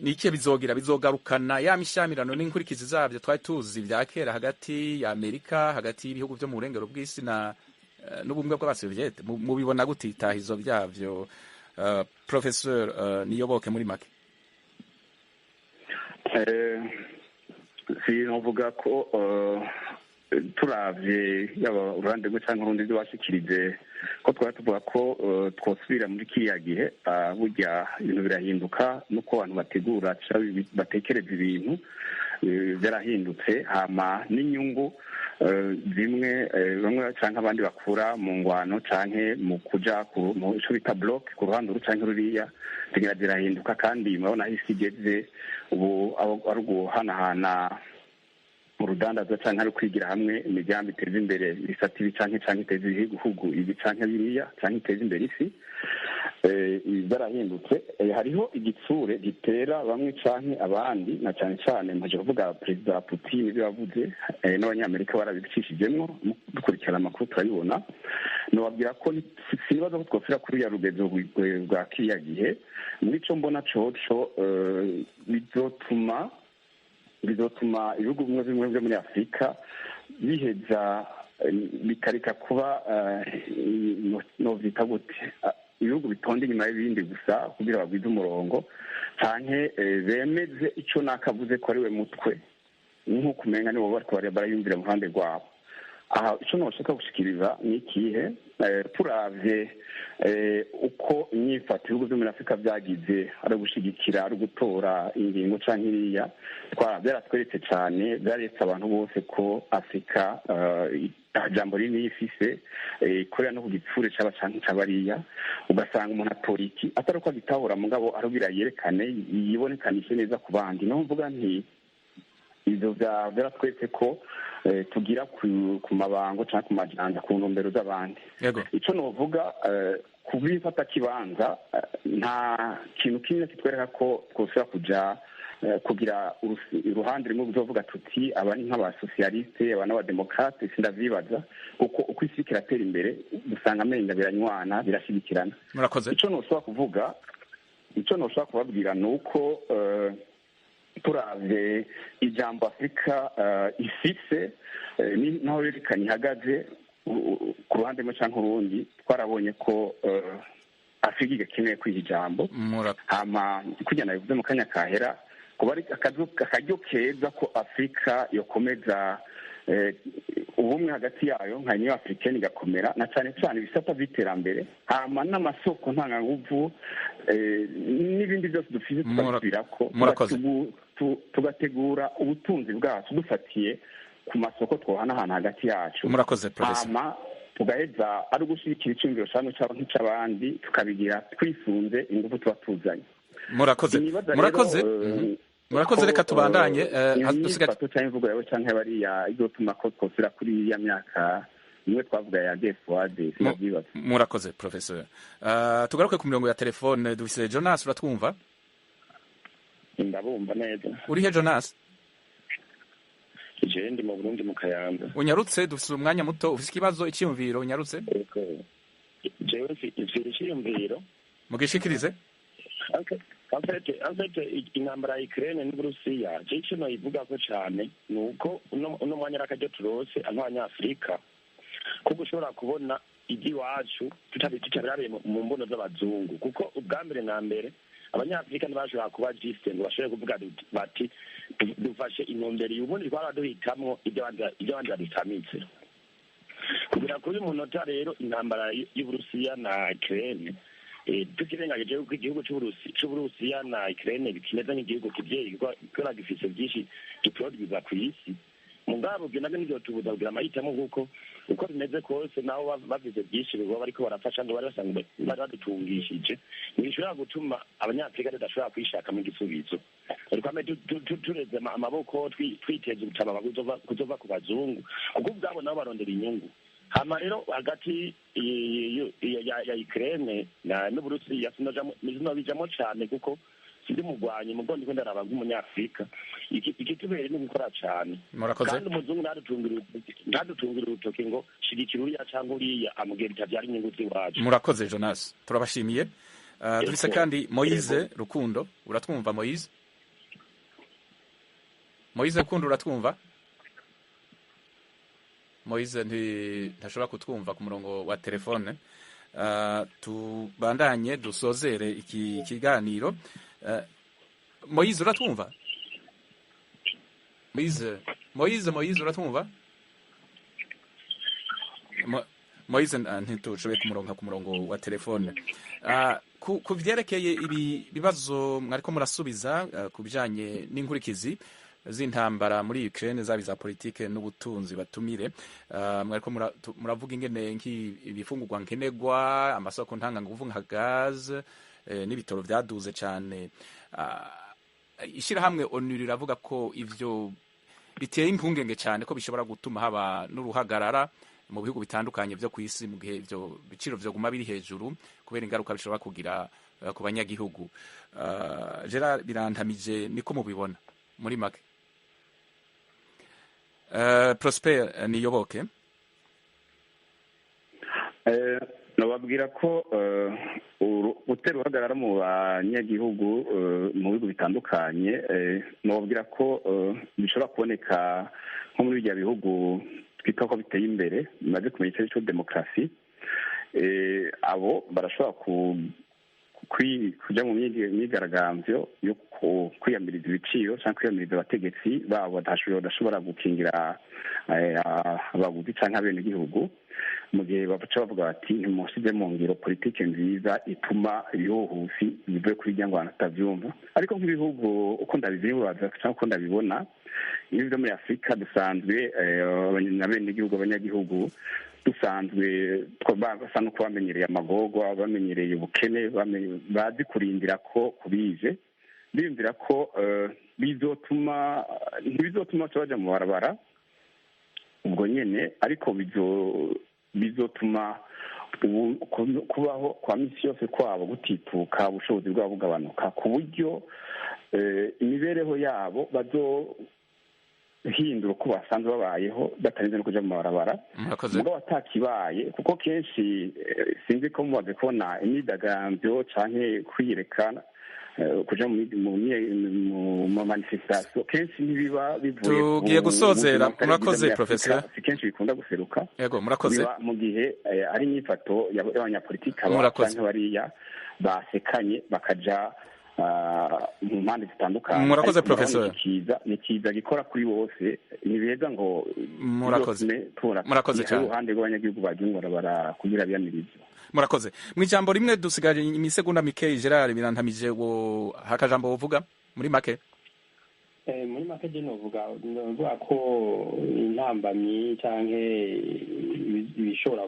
Ni ikihe bizogira, bizogarukana ya mishamirano n'inkurikizi zabyo twari tuzi vya kera hagati ya Amerika, hagati y'ibihugu byo mu burengero bw'isi na n'ubumwe bw'Abasoviete? Mubibona gute itahizo byavyo, Professeur Niyoboke, muri make? Sinovuga ko turavye yaba uruhande rumwe canke urundi ibyo bashikirije ko twari tuvuga ko twosubira muri kiriya gihe. Burya ibintu birahinduka, nuko abantu bategura batekereza ibintu byarahindutse, hama n'inyungu zimwe bamwe canke abandi bakura mu ngwano canke mu kuja mu ico bita bloc ku ruhande uru canke ruriya zigira zirahinduka. Kandi murabona aho isi igeze ubu, ari uguhanahana mu rudandazo canke ari kwigira hamwe imigambi iteza imbere ibisata ibi canke iteza ibihugu ibi canke biriya canke iteza imbere isi, byarahindutse. Hariho igitsure gitera bamwe canke abandi, na cane cane mpaje kuvuga Perezida Putin ibyo yavuze, n'Abanyamerika barabicishijemwo. Dukurikirana amakuru turabibona. Nobabwira ko sinibaza ko twofira kuri ya rugezo rwa kiriya gihe. Muri ico mbona coco, bizotuma ibihugu bimwe bimwe byo muri Afurika biheza bikareka kuba, novyita gute, ibihugu bitonda inyuma y'ibindi gusa kugira bagwize umurongo canke bemeze ico nakavuze ko ari we mutwe, nk'uko umenga nibo bariko barayumvira mu ruhande rwabo. Aha ico noshaka gushikiriza ni ikihe? Turavye uko inyifato ibihugu vyo muri Afurika vyagize, ari ugushigikira, ari ugutora ingingo canke iriya, byaratweretse cane, byaretse abantu bose ko Afurika jambo rinini ifise ikorera no ku gitsure caba canke cabariya. Ugasanga umuntu atora iki atari uko agitahura, mugabo arugira yerekane yibonekanishe neza ku bandi. Niho mvuga nti ivyo byaratweretse ko tugira ku mabango canke ku majanja ku ntumbero z'abandi. Ico novuga kubifata kibanza, nta kintu kimwe kitwereka ko twosubira kuja kugira uruhande rumwe uzovuga tuti aba ni nk'abasosiyaliste, aba n'abademokrate. Sindavyibaza, kuko uko isi kiratera imbere dusanga amenga biranywana, birashigikirana. Murakoze. Ico noshobora kuvuga, ico noshobora kubabwira ni uko turavye ijambo Afurika ifise naho yerekanye ihagaze ku ruhande rumwe canke urundi, twarabonye ko Afurika igakeneye kwiha ijambo. Hama kugira nabivuze mu kanya kahera, kuba ari akaryo keza ko Afurika yokomeza ubumwe hagati yayo nka Union Africaine igakomera, na cane cane ibisata vy'iterambere, hama n'amasoko ntanganguvu n'ibindi byose dufise tukabisubirako, tugategura ubutunzi bwacu dufatiye ku masoko twohanahana hagati yacu. Murakoze, Professor. Hama tugaheza ari ugushigikira iciyumviro camwe nk'ic'abandi, tukabigira twisunze ingufu tuba tuzanye. Murakoze, murakoze, murakoze. Reka tubandanye. Imyifato canke imvugo yawe canke bariya izotuma ko twosubira kuri iriya myaka nimwe twavuga ya defuwade, sinavyibaza. Murakoze, Professor. Tugaruke ku mirongo ya telefone. Dufise Jonas, uratwumva? Ndabumva neza. Urihe, Jonas? Jewe ndi mu Burundi, mu Kayanza. Unyarutse, dufise umwanya muto. Ufise ikibazo, iciyumviro? Unyarutse. Jewe mfise iciyumviro. Mugishikirize. En fait, intambara ya Ukraine n'Uburusiya, je ico noyivugako cane ni uko uno mwanya ari akaryo turose nk'Abanyafurika kuko ushobora kubona iby'iwacu tutabirabiye mu mbono z'abazungu, kuko ubwa mbere na mbere Abanyafurika ntibashobora kuba jisite ngo bashobore kuvuga bati dufashe intumbero iyi, ubundi twaba duhitamwo ibyo abandi badutamitse. Kugera kuri munota rero, intambara y'Uburusiya na Ukraine, tukirengagije yuko igihugu c'Uburusiya na Ukraine kimeze nk'igihugu kivyeyi kubera gifise vyinshi giproduza kw'isi, mugabo ivyo navyo ntivyotubuza kugira amahitamo, kuko Uko bimeze kose, nabo bavize byinshi biba bariko barafasha ngo bari basanzwe bari badutungishije, ntibishobora gutuma Abanyafurika tudashobora kwishakamo igisubizo. Twame tureze amaboko, twiteza ubutama kuzova ku bazungu, kuko ubwabo nabo barondera inyungu. Hama rero hagati ya Ukraine n'Uburusiya sinobijamo cane, kuko sindi mugwanyi, mugo ndiko ndaraba nk'Umunyafurika, ikitubereye ni gukora cane. Kandi umuzungu ntadutungira urutoki ngo shigikira uriya canke uriya, amubwira itavyara inyungu z'iwacu. Murakoze Jonas, turabashimiye. Dufise kandi Moise Rukundo, uratwumva Moise? Moise Rukundo, uratwumva? Moise ntashobora kutwumva ku murongo wa telefone. Tubandanye dusozere iki kiganiro. Moise, uratwumva? Moise, Moise, Moise, uratwumva? Moise ntitushoboye kumuronka ku murongo wa telefone. Ku vyerekeye ibi bibazo mwariko murasubiza, ku bijanye n'inkurikizi z'intambara muri Ukraine, zaba iza politike n'ubutunzi, batumire, mwariko muravuga ingene ibifungurwa nkenerwa, amasoko ntanganguvu nka gaz, n'ibitoro vyaduze cane. Ishirahamwe ONU riravuga ko ivyo biteye impungenge cyane, ko bishobora gutuma haba n'uruhagarara mu bihugu bitandukanye vyo kw'isi mu gihe ivyo biciro vyoguma biri hejuru, kubera ingaruka bishobora kugira ku banyagihugu. Gerard Birantamije, niko mubibona muri make? Prosper Niyoboke. Nababwira ko gutera uruhagarara mu banyagihugu mu bihugu bitandukanye, nababwira ko bishobora kuboneka nko muri bya bihugu twita ko biteye imbere, bimaze kumenya icyo cyo demokarasi. Abo barashobora kujya mu myigaragambyo yo kwiyamiriza ibiciro cyangwa kwiyamiriza abategetsi babo badashobora gukingira abaguzi cyangwa abenegihugu, mu gihe baca bavuga bati ntimusize mu ngiro politike nziza ituma ibihuhusi bivuye kuri irya ngwano tutabyumva. Ariko nk'ibihugu uko ndabizibaza cyangwa uko ndabibona, ibihugu byo muri Afurika dusanzwe abenegihugu, abanyagihugu dusanzwe basa n'uko bamenyereye amagorwa, bamenyereye ubukene, bazi kurindira ko kubije, biyumvira ko bizotuma, ntibizotuma baja mu barabara ubwo nyene, ariko bizotuma kubaho kwa misi yose kwabo gutituka, ubushobozi bwabo bugabanuka, ku buryo imibereho yabo bazohindura uko basanzwe babayeho batarinze no kuja mu mabarabara. Mugabo atakibaye, kuko kenshi sinzi ko mumaze kubona imyidagamvyo canke kwiyerekana, kuja mu manifestation, kenshi ntibiba bivuye. Tugiye gusozera, murakoze professeur. Si kenshi bikunda guseruka. Yego, murakoze. Mu gihe ari inyifato y'abanyapolitiki aba canke bariya basekanye bakaja mu mpande zitandukanye. Murakoze professeur. Ni kiza gikora kuri bose, ni beza ngo murakoze, murakoze cyane. Uruhande rw'abanyagihugu bagiye bara kugira biyamiriza. Murakoze. Mu ijambo rimwe, dusigaje imisegonda mike, Gerard Birantamije, wo hakajambo wovuga muri make? Muri make je novuga ko intambamyi canke ibishobora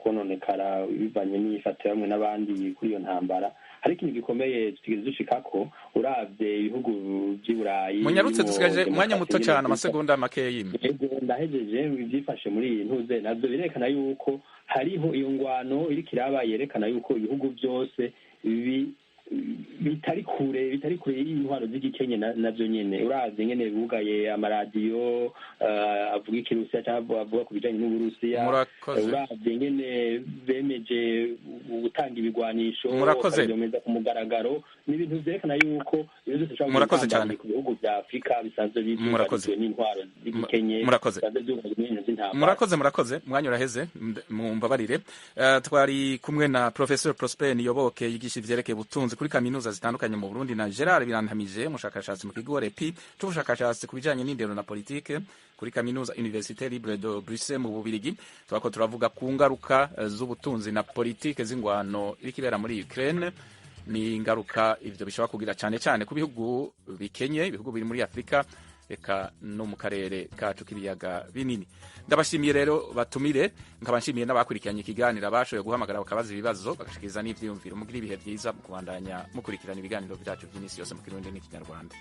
kononekara bivanye n'inyifato bamwe n'abandi kuri iyo ntambara, hari ikintu gikomeye tutigeze dushikako. Uravye ibihugu vy'i Burayi, munyarutse, dusigaje umwanya muto cyane, amasegonda make yimwe. Yego, ndahejeje. Ivyifashe muri iyi ntuze navyo birerekana yuko hariho iyo ngwano iriko iraba, yerekana yuko ibihugu byose bitari kure y'intwaro z'igikenye navyo nyene. Uravye nyene bugaye amaradiyo avuga ikirusiya cyangwa avuga ku bijanye n'Uburusiya, uravye nyene bemeje gutanga ibigwanisho bakabyemeza ku mugaragaro, ni ibintu vyerekana yuko ibintu byose Murakoze cyane. ku bihugu vya Afurika bisanzwe Murakoze. n'intwaro z'igikenye Murakoze. bisanzwe vyugarijwe n'ibintu vy'intambara. Murakoze, murakoze, umwanya uraheze, mumbabarire. Twari kumwe na Professor Prosper Niyoboke, yigisha ivyerekeye ubutunzi kuri kaminuza zitandukanye mu Burundi, na Gerard Birantamije, umushakashatsi mu kigo REPI c'ubushakashatsi ku bijanye n'indero na politike kuri kaminuza Université Libre de Bruxelles mu Bubirigi. Twako turavuga ku ngaruka z'ubutunzi na politike z'ingwano iriko ibera muri Ukraine, ni ingaruka ivyo bishobora kugira cane cane ku bihugu bikenye, ibihugu biri muri Afurika eka no mu karere kacu k'ibiyaga binini. Ndabashimiye rero batumire, nkaba nshimiye n'abakurikiranye ikiganiro, bashoboye guhamagara bakabaza ibibazo, bagashikiriza n'ivyiyumviro. Mugira ibihe vyiza mu kubandanya mukurikirana ibiganiro vyacu vy'iminsi yose mu Kirundi n'ikinyarwanda.